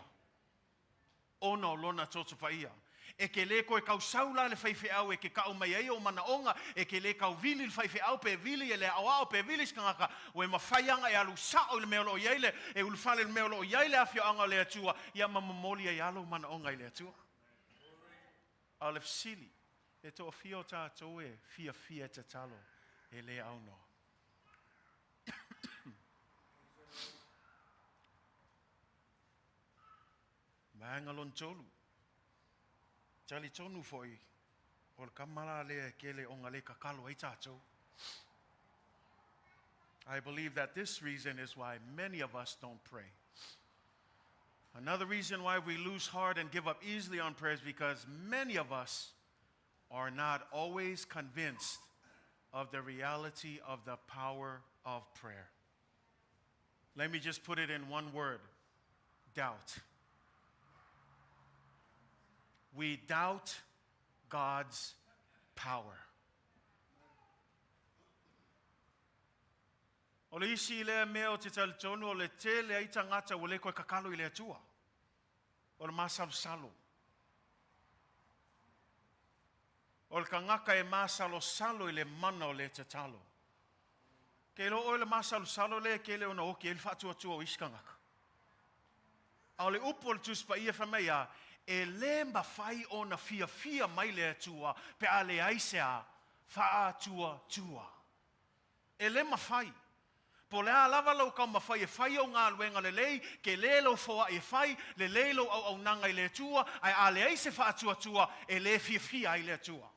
ona o lona toto paia. E ke lē toe tausau la le faifeau e ke ka'u mai ai ou manaʻoga, e ke lē tau vili le faifeau pe vili e le aʻoaʻo pe vili se tagata, ua e mafai aga e alu sa'o i le mea o lo o i ai le, e ulufale i le mea o lo o i ai le afioaga o le Atua, ia ma momoli ai lava lou manaoga i le Atua. A o le fesili, e toafia o tatou e fiafia e tatalo e lē aunoa? Vaega lona tolu, talitonu foi o le kama la lea e kele ona le kakalo ai tatou. I believe that this reason is why many of us don't pray. Another reason why we lose heart and give up easily on prayer is because many of us are not always convinced of the reality of the power of prayer. Let me just put it in one word doubt. We doubt God's power. O le isi lea mea o te talitonu o le tele ai tagata ua le koe kakalo i le Atua. O le masalosalo. O le tagata e masalosalo i le mana o le tatalo. Ke iloa ʻoe le masalosalo lea e kele ona oki ai le faatuatua o isi tagata. A o le upu o le Tusi Paia fai mai a, e lē mafai ona fiafia mai le Atua pe a leai se a faatuatua. E lē mafai. Po o le a lava lou taumafai e fai ou galuega lelei, kele lou foaʻi e fai, lelei lou auaunaga i le Atua, ae a leai se faatuatua, e lē fiafia ai le Atua.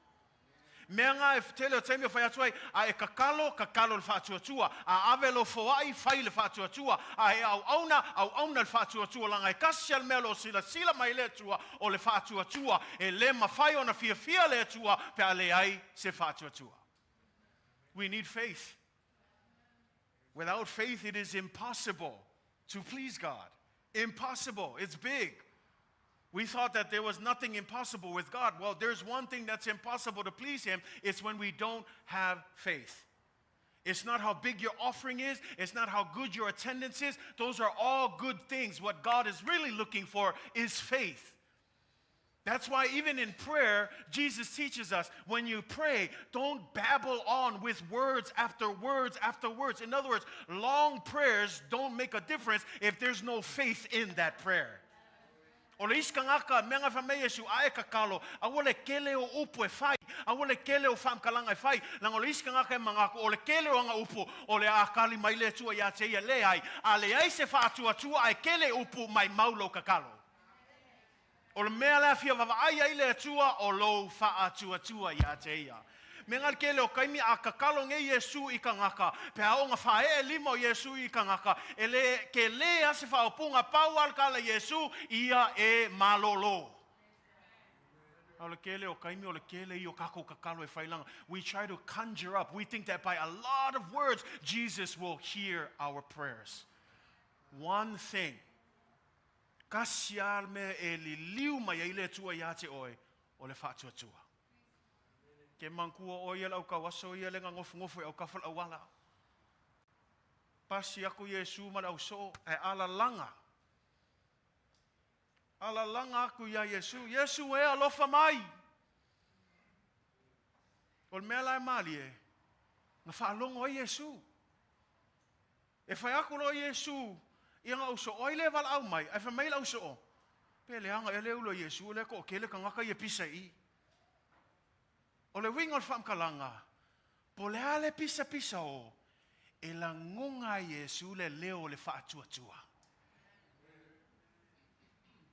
Mea na e tele o taimi e fai atu ai, a e kakalo, kakalo i le faatuatua. A ave lou foai, fai i le faatuatua. A e auauna, auauna i le faatuatua. Leaga e tasi lava le mea o lo o silasila mai le Atua, o le faatuatua. E le mafai ona fiafia le Atua pe a leai se faatuatua. We need faith. Without faith it is impossible to please God. Impossible. It's big. We thought that there was nothing impossible with God. Well, there's one thing that's impossible to please Him. It's when we don't have faith. It's not how big your offering is. It's not how good your attendance is. Those are all good things. What God is really looking for is faith. That's why even in prayer, Jesus teaches us when you pray, don't babble on with words after words after words. In other words, long prayers don't make a difference if there's no faith in that prayer. O le isi kangaka, mea nga fai mai Iesu, a e kakalo, aua le kele o upu e fai, aua le kele o whaamkalanga e fai, langa o le isi kangaka e mangako, o le kele o anga upu, o le a kali mai le Atua ia te ia, leai, a leai se whaatuatua ae kele upu mai mau lou kakalo. O le mea lea fia vavaai ai le Atua o lou faatuatua ia te ia. Me nga kele o kaimi a kakalo nge Iesu i kangaka, pe a onga whaee lima o Iesu i kangaka, e le ke le a se whaopunga pau al kala Iesu ia e malolo. A o le kele o kaimi o le kele i o kako kakalo e whailanga. We try to conjure up. We think that by a lot of words, Jesus will hear our prayers. One thing Tasi lava le mea e liliu mai ai le Atua iā te oe, o le faatuatua. Ke manatua oe ia le aukauaso ia le ganofonofo i aukafa le auala. Pasi aku Iesu ma le ausoo, ae alalaga. Alalaga aku iā Iesu, Iesu e alofa mai! O le mea la e malie, na faalogo ai Iesu. E fai aku loa Iesu i ana ausoo, O ai lea e valaau mai? Ae fai mai le ausoo, Pe leaga ea le ulo a Iesu, o lea toʻatele tagata ia pisa i i. O le uiga o le faamatalaga, po o le a le pisapisa o, e lagona ai Iesu le leo o le faatuatua.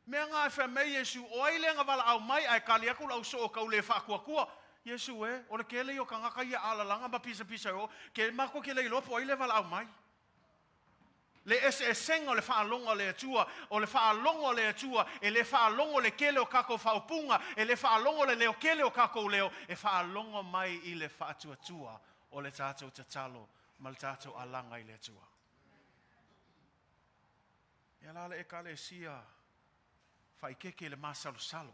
Mea na e fai mai Iesu, O ai lea na valaau mai? Ae kali atu le ausoo tau le faatuatua, Iesu e, o le kele ia o tagata ia alalaga ma pisapisa e o, ke matou ke le iloa po o ai lea e valaau mai. Le eseesega o le faalogo a le Atua, o le faalogo a le Atua, e le faalogo le kele o kakou faaupuga, e le faalogo le leo kele o kakou leo, e faalogo mai i le faatuatua o le tatou tatalo ma le tatou alaga i le Atua. Ia la le Ekalesia faaikeke i le masalosalo.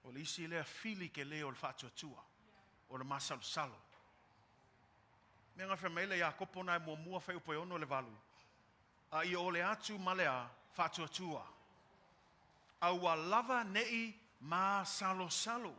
O le isi lea fili kele o le faatuatua, o le masalosalo. Mea na fai mai le Iakopo na e muamua fuaiupu e 6 i le 8, a ia ole atu ma le a faatuatua. Aua lava neʻi masalosalo.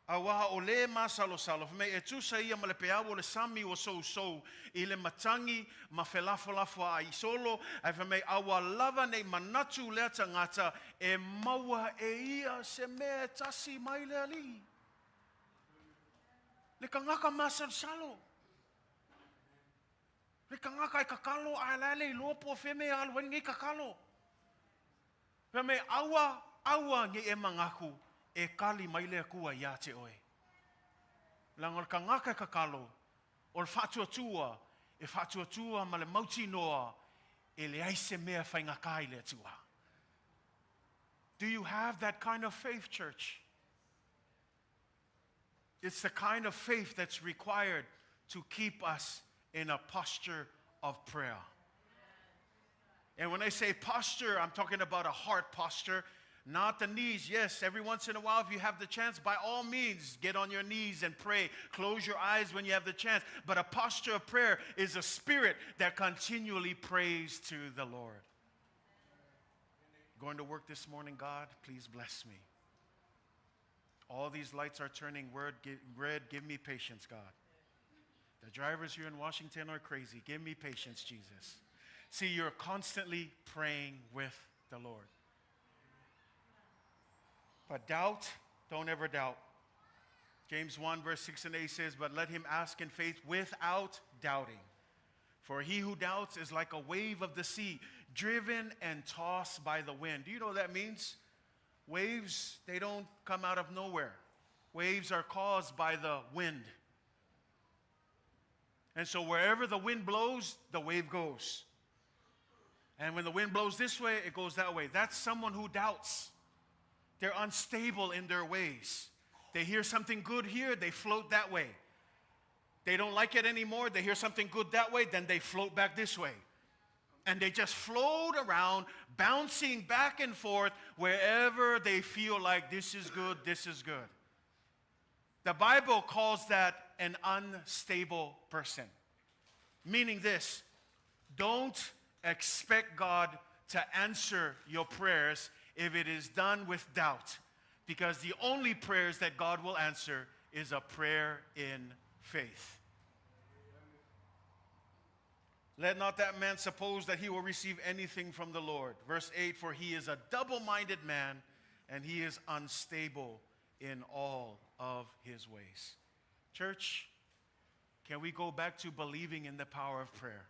Auā o lē masalosalo, fai mai e tusa ia ma le peau o le sami ua sousou i le matagi ma felafolafoaʻai solo, ae fai mai aua lava neʻi manatu lea tagata e maua e ia se mea e tasi mai le Alii. Le tagata masalosalo. Le tagata e tatalo ae la e le iloa po o fea mea e alu ai lenei tatalo. Fai mai, Aua, aua nei e manatu e kali mai le Atua iā te oe. Leaga o le tagata e tatalo, o le faatuatua, e faatuatua ma le mautinoa e leai se mea e faigata i le Atua. Do you have that kind of faith, church? It's the kind of faith that's required to keep us in a posture of prayer. And when I say posture, I'm talking about a heart posture, not the knees. Yes, every once in a while, if you have the chance, by all means, get on your knees and pray. Close your eyes when you have the chance. But a posture of prayer is a spirit that continually prays to the Lord. Going to work this morning, God, please bless me. All these lights are turning red. Give me patience, God. The drivers here in Washington are crazy. Give me patience, Jesus. See, you're constantly praying with the Lord. But doubt, don't ever doubt. James 1, verse 6 and 8 says, But let him ask in faith without doubting. For he who doubts is like a wave of the sea, driven and tossed by the wind. Do you know what that means? Waves, they don't come out of nowhere. Waves are caused by the wind. And so wherever the wind blows, the wave goes. And when the wind blows this way, it goes that way. That's someone who doubts. They're unstable in their ways. They hear something good here, they float that way. They don't like it anymore, they hear something good that way, then they float back this way. And they just float around, bouncing back and forth wherever they feel like this is good, this is good. The Bible calls that an unstable person. Meaning this, don't expect God to answer your prayers if it is done with doubt, because the only prayers that God will answer is a prayer in faith. Let not that man suppose that he will receive anything from the Lord. Verse 8, for he is a double-minded man, and he is unstable in all of his ways. Church, can we go back to believing in the power of prayer?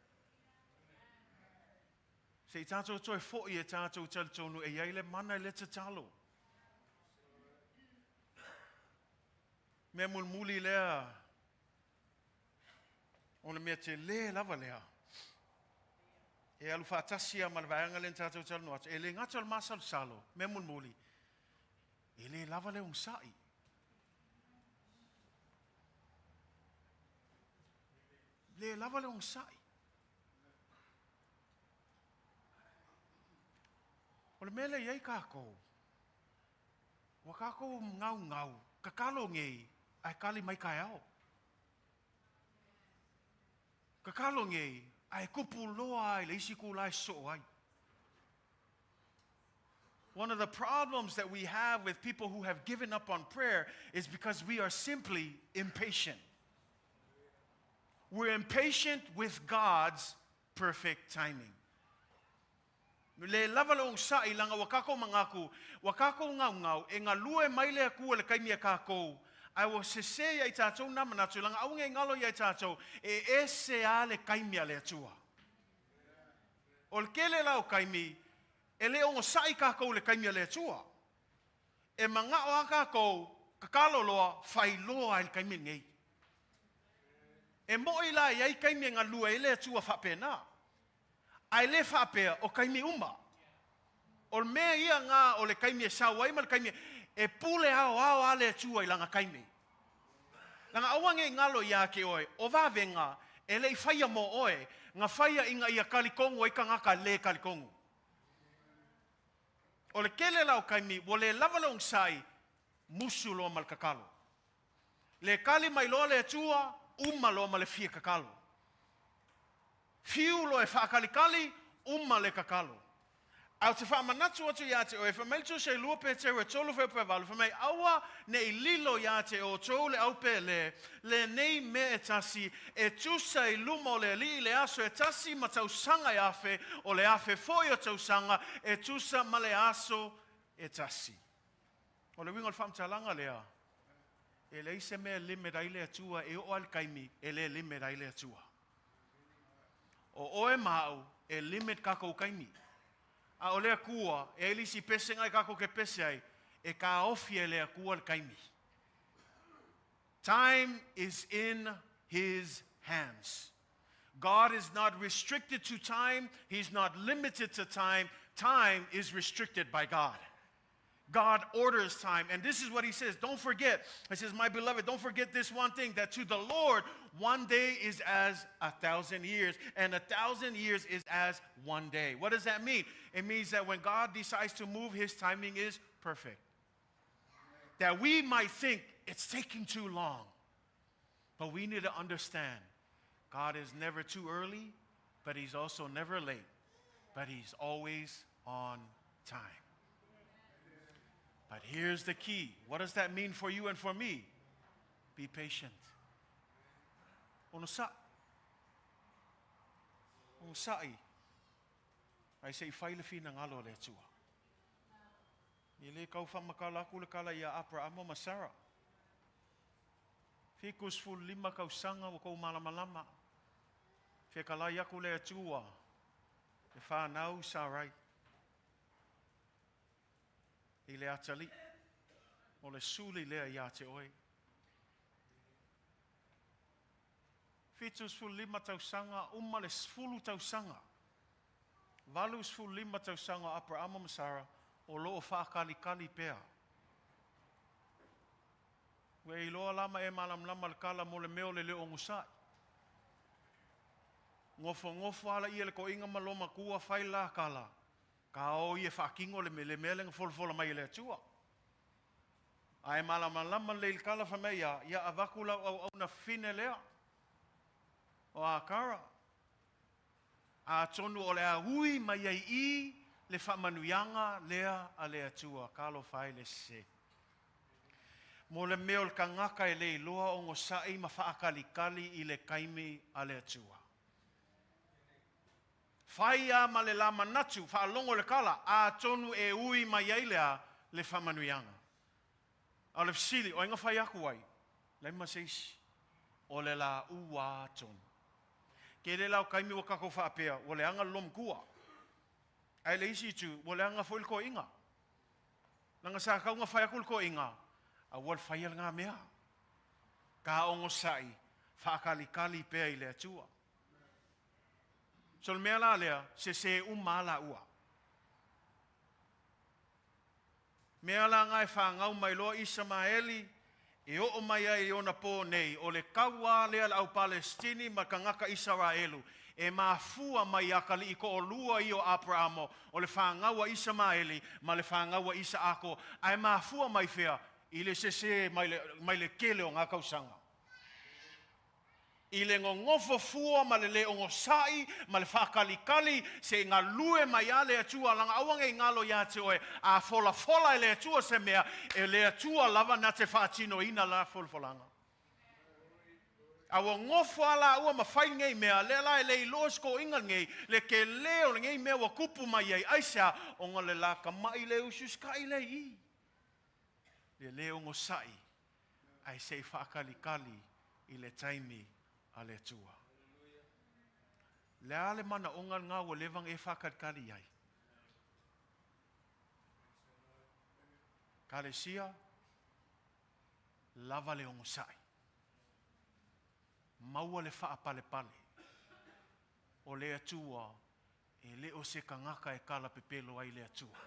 Se i tātou toe foʻi e tātou talitonu e iai le mana i le tatalo. Mea mulimuli lea, o le mea telē lava lea. E alu faatasi a ma le vaega lea na tātou talanoa atu. E le gata o le masalosalo, mea mulimuli, e le lava le onosai. Le lava le onosai. O le mea lea e i ai kākou, ua kākou gaugau, kakalo nei, ae kali mai kaeao. Kakalo nei, ae kupu loa i le isi kula e soo ai. One of the problems that we have with people who have given up on prayer is because we are simply impatient. We're impatient with God's perfect timing. Le lava le onosai leaga ua kākou manatu, ua kākou gaugau, e galue mai le Atua i le taimi a kākou, ae ua sesē ia i tātou nā manatu, leaga aua nei galo ia i tātou, e ese lava le taimi a le Atua. O le tele la o taimi, e le onosai kākou i le taimi a le Atua. E manao lava kākou, tatalo loa, fai loa i le taimi lenei. E moʻi la e i ai taimi e galue ai le Atua faapena. Ae le faapea o taimi uma. O le mea ia na o le taimi e sau ai ma le taimi e pule aoao a le Atua i lana taimi. Leaga aua nei galo iā te oe, o vavega e le i faia mo oe, na faia ina ia talitonu ai tagata le talitonu. O le tele la o taimi ua le lava le onosai, musu loa ma le tatalo. Le kali mai loa le Atua, uma loa ma le fia tatalo. Fiu loa e faakalikali, uma le tatalo. Ae ou te faamanatu atu iā te oe, fai mai le Tusi a 2 Peteru e 3 fuaiupu e 8, fai mai, Aua ne i lilo iā te outou le aupēlē, lenei mea e tasi, e tusa i luma o le Alii le aso e tasi ma tausaga e afe, o le afe foi o tausaga e tusa ma le aso e tasi. O le uiga o le faamatalaga lea, e leai se mea e limit ai le Atua, e oo lava i le taimi e le limit ai le Atua. O oe ma au, e limit kakou kaimi. A o le Atua, e ai le isi pesega e kakou ke pese ai, e kaofi e le Atua le kaimi. Time is in His hands. God is not restricted to time, He's not limited to time, time is restricted by God. God orders time. And this is what he says. Don't forget. He says, My beloved, don't forget this one thing that to the Lord, one day is as 1,000 years, and 1,000 years is as one day. What does that mean? It means that when God decides to move, his timing is perfect. That we might think it's taking too long. But we need to understand God is never too early, but he's also never late, but he's always on time. But here's the key. What does that mean for you and for me? Be patient. Onosaʻi. Onosaʻi. Ae se i fai le finagalo o le Atua. E le kau faamatala atu le kala iā Aperahama ma Sara. 75 tausaga ua tou malamalama. Fetalai atu le Atua e fanau Sarai i le atalii, o le suli lea iā te oe. 75 tausaga, uma le 10 tausaga. 85 tausaga o Aperahama ma Sara o lo o faakalikali pea. Ua e iloa la ma e malamalama le kala mo le mea o le le onosai. Nofonofo ala ia le toeaina ma lo matua fai la kala, ka o ia faatino le le mea lea na folafola mai e le Atua. Ae malamalama lelei le kala fai mai ia, ia avatu lau auauna fine lea o Akara. Atonu o le a ui mai ai i le faamanuiaga lea a le Atua. Talofa e le sese. Mo le mea o le tagata e le iloa onosai ma faakalikali i le taimi a le Atua. Fai a ma le la manatu, faalogo le kala, atonu e ui mai ai le a le faamanuiaga. A o le fesili, o ai na fai atu ai? Leai ma se isi. O le la ua atonu. Tele la o taimi ua tatou faapea, ua leaga le lomatua. Ae le isi itu, ua leaga foi le toeaina. Leaga sa tatau ona fai atu le toeaina, aua le faia lena mea. Ka onosai, faakalikali pea i le Atua. So le mea la lea, sese uma a laua. Mea la na e fanau mai loa Isamaeli, e oo mai ai i ona pō nei, o le kauā lea a le au Palestini ma tagata Isaraelu, e mafua mai i atalii toalua ia o Aperamo, o le fanau a Isamaeli ma le fanau a Isaako, ae mafua mai fea? I le sesē mai le, mai le tele o ngā tausaga. I le nonofo fua ma le le onosai ma le faakalikali se i galue mai a le Atua, laga aua nei galo iā te oe, a folafola e le Atua se mea, e le Atua lava na te faatinoina la folafolaga. A ua nofo a laua ma fai lenei mea, lea la e le iloa se toeaina lenei, le tele o lenei mea ua tupu mai ai, aisea? Ona le la tamaʻi le usiusitaʻi lea i i, le le onosai ae se i faakalikali i le taimi a le Atua. Le a le manaoga lena ua leva ona e faakalikali i ai? Kalesia, lava le onosai. Maua le faapalepale o le Atua e le o se tagata e kalapepelo ai le Atua.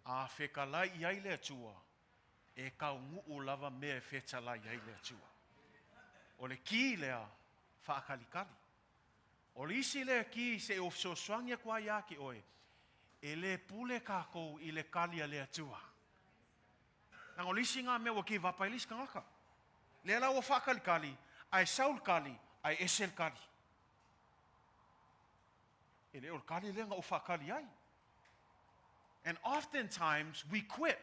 A fetalai i ai le Atua, e taunuu lava mea e fetalai ai le Atua. O le ki lea faakalikali. O le isi lea ki se i o fesoasoani atu ai ia te oe, e le pule tatou i le kali a le Atua. Leaga o le isi na mea ua give up ai le isi tagata. Lea la ua faakalikali, ae sau le kali, ae ese le kali. E le o le kali lea na ou faakali ai. And oftentimes we quit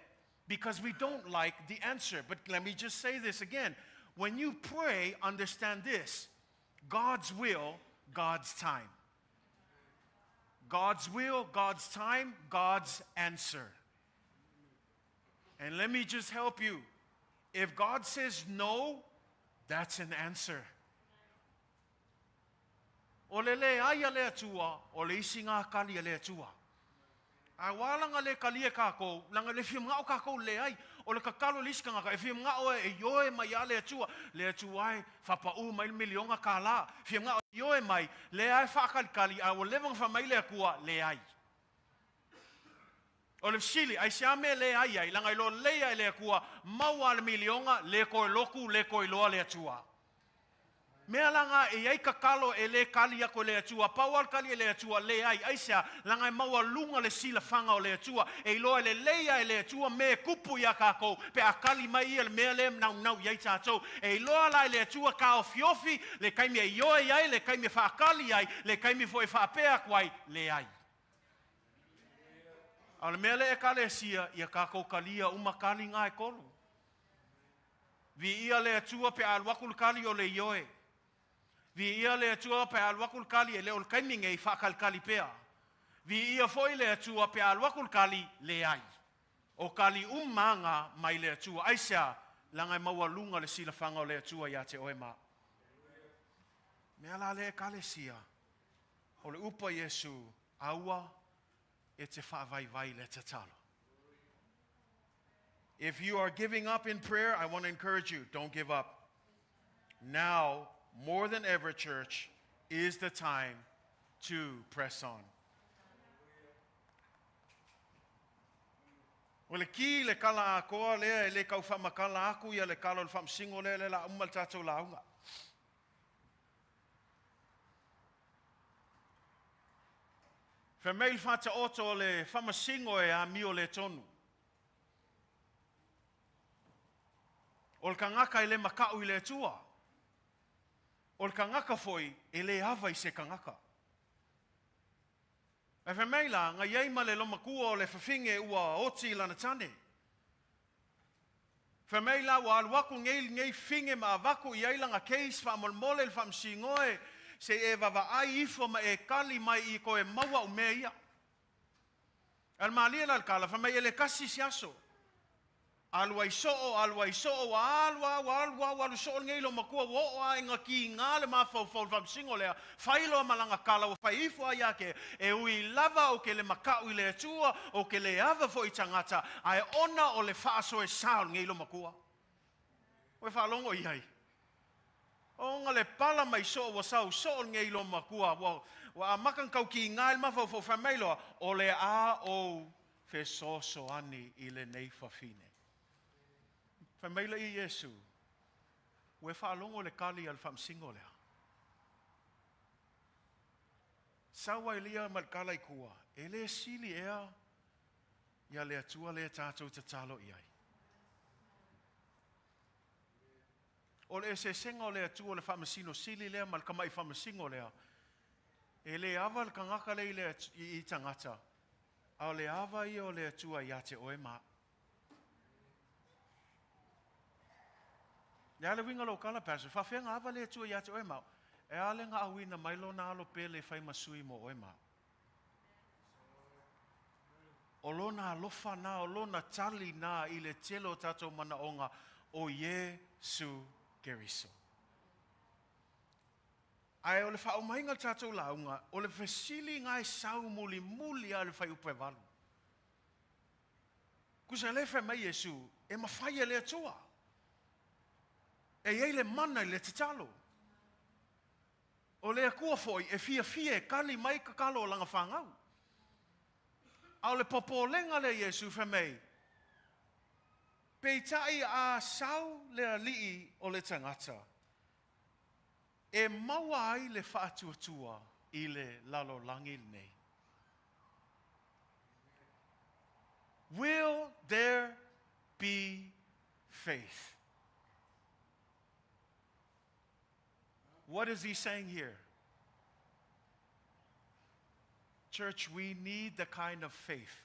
because we don't like the answer. But let me just say this again. When you pray, understand this God's will, God's time. God's will, God's time, God's answer. And let me just help you. If God says no, that's an answer. O le leai a le Atua, o le isi gā kali a le Atua. Ae ua ala na le kali e kākou, leaga le fia manao kākou leai. O le tatalo i le isi tagata, e fia manao e ioe mai ia le Atua, le Atua e, faapaū mai le miliona kālā. Fia manao e ioe mai, lea e faatalitali, ae ua leva ona fai mai le Atua, leai. O le fesili, aisea mea e leai ai? Leaga e iloa lelei lava e le Atua, maua le miliona, le toe lotu, le toe iloa le Atua. Mea la na e i ai tatalo e le kali atu e le Atua, pau lava le kali e le Atua, leai. Aisea? Leaga e maualuga le silafaga o le Atua, e iloa lelei lava e le Atua mea e tupu iā tatou pe a kali mai Ia i le mea lea e naunau i ai tatou. E iloa la e le Atua taofiofi le taimi e ioe ai, le taimi e faakali ai, le taimi foi e faapea atu ai, leai. A o le mea lea Ekalesia, ia tatou talia uma kali na e tolu. Viia le Atua pe a alu atu le kali o le ioe. Viia le Atua pe a alu atu le kali e le o le taimi nei, faatalitali pea. Viia foi le Atua pe a alu atu le kali, leai. O kali uma na mai le Atua. Aisea? Leaga e maualuga le silafaga o le Atua iā te oe ma a'u. Mea la lea Ekalesia, o le upu a Iesu, aua e te faavaivai i le tatalo. If you are giving up in prayer, I want to encourage you, don't give up. Now, more than ever, church, is the time to press on. O le ki le kala atoa lea e le tau faamatala atu ia le kala o le faamasino lea, lea o le a uma le tatou lauga. Fai mai le faataoto o le faamasino e amio le tonu. O le tagata e le makaʻu i le Atua. O le tagata foi e le ava i se tagata. Ae fai mai la, na i ai ma le lomatua o le fafine ua oti i lana tane. Fai mai la, ua alu aku nei lenei fine ma avatu i ai lana case faamolemole i le faamasino e, se i e vaavaai ifo ma e kali mai i toe maua au mea ia. Ae le malie la le kala, fai mai e le kasi se aso. Alu ai soo, alu ai soo, ua alu a, ua alu a, ua alu soo lenei lomatua, ua oo a ina kiga le mafaufau i le faamasino lea, fai loa ma lana kala ua fai ifo a ia ke, e ui lava ou ke le makaʻu i le Atua, ou ke le ava foi i tagata, ae ona o le faasoesa o lenei lomatua. Ua e faalogo i ai? Ona le pala mai soo ua sau soo lenei lomatua, ua, ua amata ona tau kiga i le mafaufau, fai mai loa, o le a ou fesoasoani i lenei fafine. Fai mai lea Iesu, Ua e faalogo i le kali a le faamasino lea? Sau ai lia ma le kala i tua, e le sili ea ia le Atua lea tatou tatalo i ai. O le eseesega o le Atua o le faamasino sili lea ma le tama'i faamasino lea, e le ava le tagata lea i le i tagata, a o le ava ia o le Atua iā te oe ma a'u. Le a le uiga o lou tala, Pastor? Faafefea na ava le Atua iā te oe ma a'u? E a le na auina mai Lona Alo pele e fai ma sui mo oe ma a'u? O Lona alofa na, o Lona tali na i le tele o tatou manaoga o Iesu Keriso. Ae o le faaumaiga o le tatou lauga, o le fesili na e sau mulimuli lava i le fuaiupu e 8. Tusa lea fai mai Iesu, e mafai e le Atua. E i ai le mana i le tatalo. O le Atua foi e fiafia e kali mai tatalo o lana fanau. A o le popolega lea Iesu fai mai, peitai a sau le alii o le tagata, e maua ai le faatuatua i le lalolagi lenei. Will there be faith? What is he saying here? Church, we need the kind of faith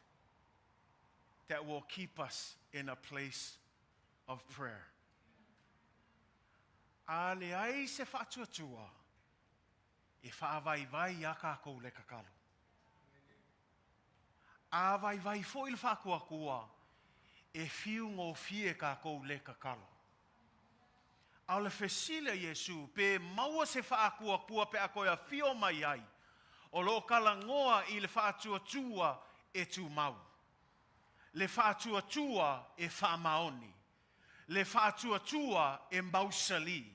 that will keep us in a place of prayer. A leai se faatuatua e faavaivai iā kākou le tatalo. A vaivai foi le faatuatua e fiu gofie kākou le tatalo. A o le fesili a Iesu, pe maua se faatuatua pe a toe afio mai ai, o lo o talanoa i le faatuatua e tumau, le faatuatua e faamaoni, le faatuatua e mausali,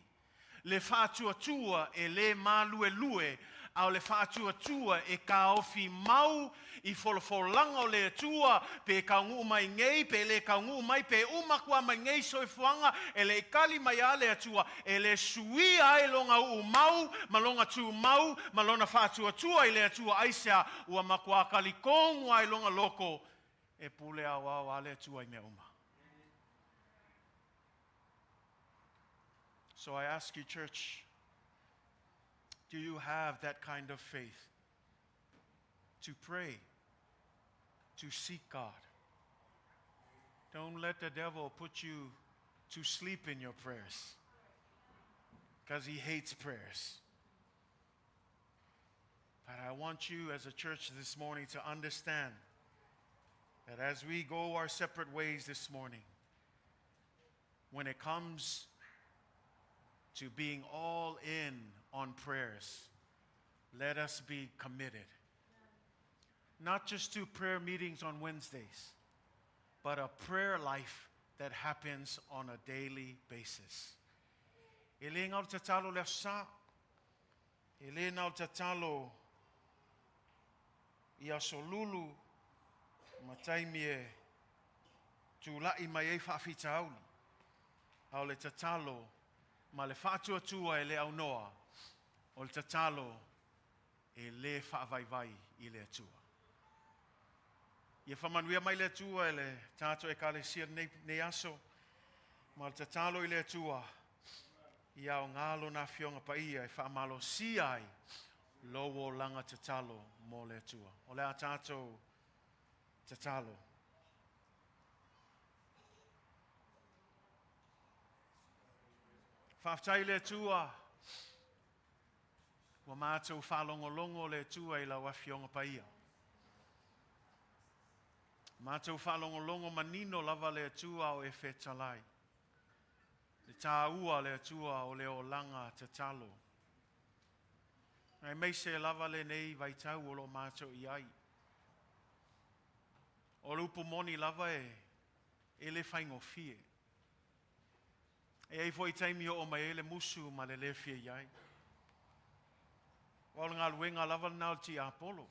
le faatuatua e le maluelue, a o le faatuatua e taofi mau i folafolaga o le Atua, pe taunuu mai nei, pe le taunuu mai, pe uma atu lava mai nei soifuaga, e le i tali mai lava le Atua, e le suia ai lona uumau ma lona tumau ma lona faatuatua i le Atua. Aisea? Ua matua talitonu lava i lona loto e pule aoao lava le Atua i mea uma. So I ask you, church, do you have that kind of faith to pray, to seek God? Don't let the devil put you to sleep in your prayers, because he hates prayers. But I want you as a church this morning to understand that as we go our separate ways this morning, when it comes to being all in on prayers, let us be committed. Not just to prayer meetings on Wednesdays, but a prayer life that happens on a daily basis. E le na o le tatalo le Aso Sa, e le na o le tatalo i aso lulu ma taimi e tulai mai ai faafitauli, a o le tatalo ma le faatuatua e le aunoa, o le tatalo e le faavaivai i le Atua. Ia faamanuia mai le Atua i le tatou Ekalesia nei aso, ma le tatalo i le Atua, ia aoga lona Afioga Paia e faamalosia ai lou olaga tatalo mo le Atua. O le a tatou tatalo. Faafetai i le Atua, ua matou faalogologo le Atua i lau Afioga Paia. Matou faalogologo manino lava le Atua o e fetalai. Le tāua le Atua o le olaga tatalo. Aemaise lava lenei vaitau o lo o matou i ai. O le upu moni lava e le faigofie. E i ai foi taimi o oo mai ai le musu ma le le fia i ai. Aua o le galuega lava lena o le tiapolo.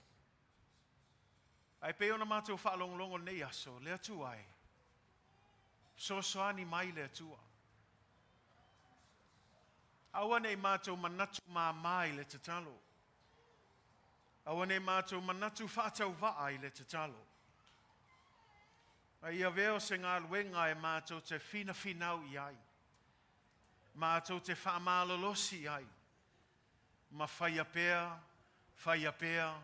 Ae pei ona matou faalogologo lenei aso, le Atua e, fesoasoani mai le Atua. Aua ne i matou manatu māmā i le tatalo. Aua ne i matou manatu faatauvaa i le tatalo. A ia avea o se galuega e matou te finafinau i ai, matou te faamalolosi ai, ma faia pea, faia pea,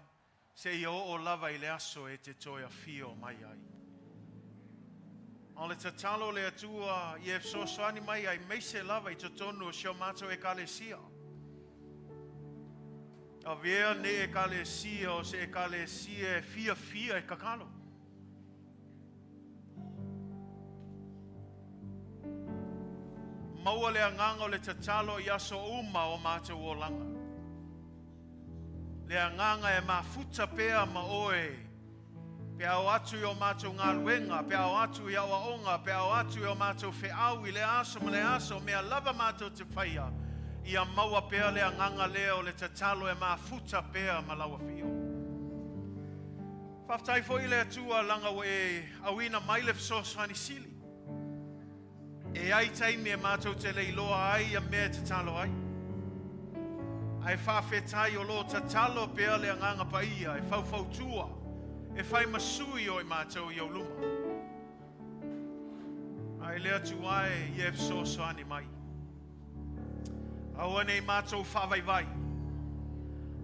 seia oo lava i le aso e te toe afio mai ai. O le tatalo le Atua ia e fesoasoani mai aemaise lava i totonu o si o matou Ekalesia. Avea lenei Ekalesia o se Ekalesia e fiafia e tatalo. Maua le agaga o le tatalo i aso uma o matou olaga. Le agaga e mafuta pea ma oe, pe a o atu i o matou galuega, pe a o atu i aoaoga, pe a o atu i o matou feau i le aso ma le aso, mea lava matou te faia, ia maua pea le agaga lea o le tatalo e mafuta pea ma lau afio. Faafetai foi le Atua leaga ua e auina mai le fesoasoani sili. E ai taimi e matou te le iloa ai ia mea e tatalo ai. Ae faafetai o lo o tatalo pea le Agaga Paia e faufautua, e fai ma sui o i matou i ou luma. Ae le Atua e, ia e fesoasoani mai. Aua ne i matou faavaivai.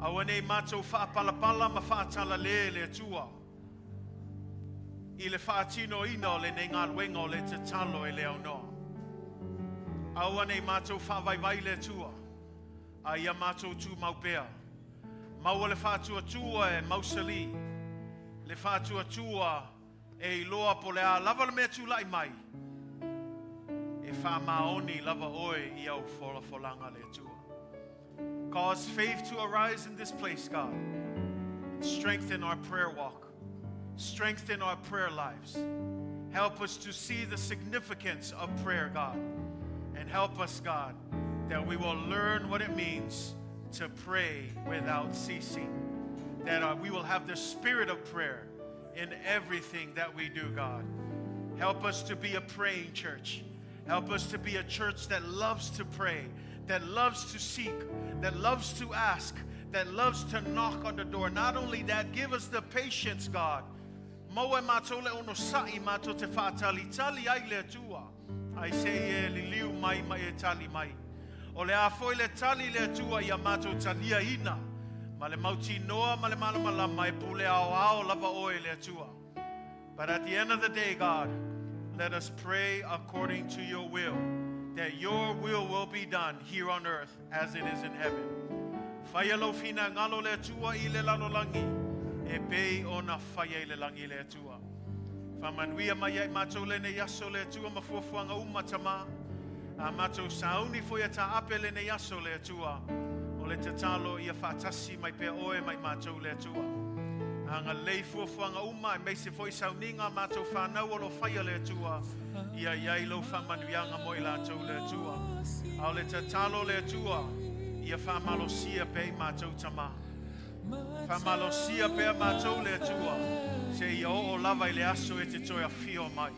Aua ne i matou faapalapala ma faatalale le Atua. i le faatinoina o lenei galuega o le tatalo e le aunoa. Aua nei matou faavaivai le Atua, a ia matou tumau pea. Maua le faatuatua e mausali, le faatuatua e iloa po o le a lava le mea tulai mai, e faamaoni lava oe i au folafolaga le Atua. Cause faith to arise in this place, God. And strengthen our prayer walk. Strengthen our prayer lives. Help us to see the significance of prayer, God. And help us, God, that we will learn what it means to pray without ceasing. That we will have the spirit of prayer in everything that we do, God. Help us to be a praying church. Help us to be a church that loves to pray, that loves to seek, that loves to ask, that loves to knock on the door. Not only that, give us the patience, God. Maua e matou le onosa'i matou te faatalitali ai le Atua, ae se i e liliu mai ma e tali mai. O le a foi le tali le Atua ia matou taliaina, ma le mautinoa ma le malamalama e pule aoao lava oe le Atua. But at the end of the day, God, let us pray according to your will, that your will be done here on earth as it is in heaven. Faia lou finagalo le Atua i le lalolagi, e pei ona faia i le lagi le Atua. Faamanuia mai ai matou lenei aso le Atua ma fuafuaga uma Tamā. A matou sauni foi a taape lenei aso le Atua. O le tatalo ia faatasi mai pea oe ma i matou le Atua. Agalelei fuafuaga uma aemaise foi sauniga a matou fanau o lo o faia le Atua. Ia i ai lou faamanuiaga mo i latou le Atua. A o le tatalo le Atua, ia faamalosia pea i matou Tamā. Faamalosia pea matou le Atua, seia oo lava i le aso e te toe afio mai.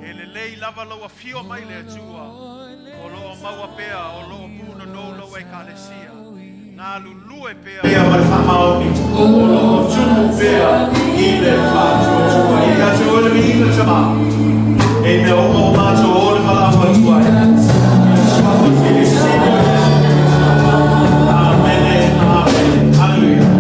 E lelei lava lou afio mai le Atua, o lo o maua pea, o lo o punonou lou Ekalesia. Galulue pea ma le faamaoni, o lo o tumu pea i le faatuatua. Ia te oe le viiga Tamā, e mea uma o matou o le valaau atu ai. Suafa Iesu. Amene, amene. Hallelujah.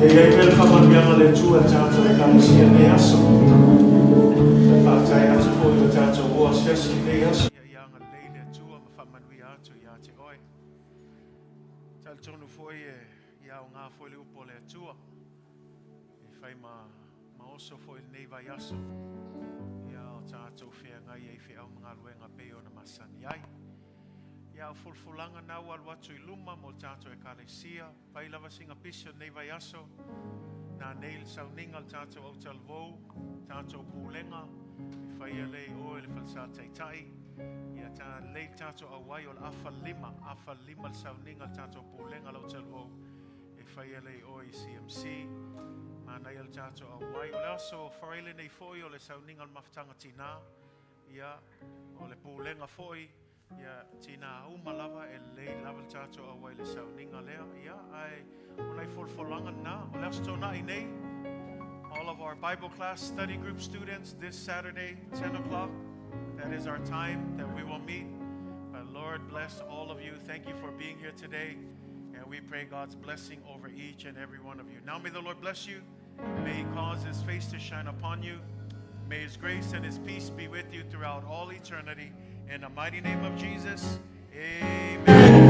Ia i ai pea le faamanuiaga a le Atua i tatou Ekalesia i lenei aso. E faafetai atu foi i lo tatou o asiasi i lenei aso. Ia agalelei le Atua ma faamanuia atu ia te oe. Talitonu foi e ia aoga foi le upu a le Atua e fai ma ma oso foi i lenei vaiaso ia o tatou feagai ai i feau ma galuega pei ona masani ai. Ia o folafolaga na ua alu atu i luma mo le tatou Ekalesia, fai lava sina pisi o lenei vaiaso, na nei le sauniga o le tatou autalavou, tatou pulega, e faia lea i o i le falesa taitai, ia ta lelei le tatou auai o le 5:30, 4:30 le sauniga o le tatou pulega o le autalavou, e faia lea i o i CMC, manaia le tatou auai. O le aso Faraile nei foi o le sauniga o le mafutaga tinā, ia, o le pulega foi, ia, tinā uma lava e lelei lava le tatou auai i le sauniga lea. Ia, ae o nai folafolaga lena. O le Aso Toonai nei, all of our Bible class study group students this Saturday, 10 o'clock. That is our time that we will meet. But Lord bless all of you. Thank you for being here today. we pray God's blessing over each and every one of you. Now may the Lord bless you. May he cause his face to shine upon you. May his grace and his peace be with you throughout all eternity. In the mighty name of Jesus, amen.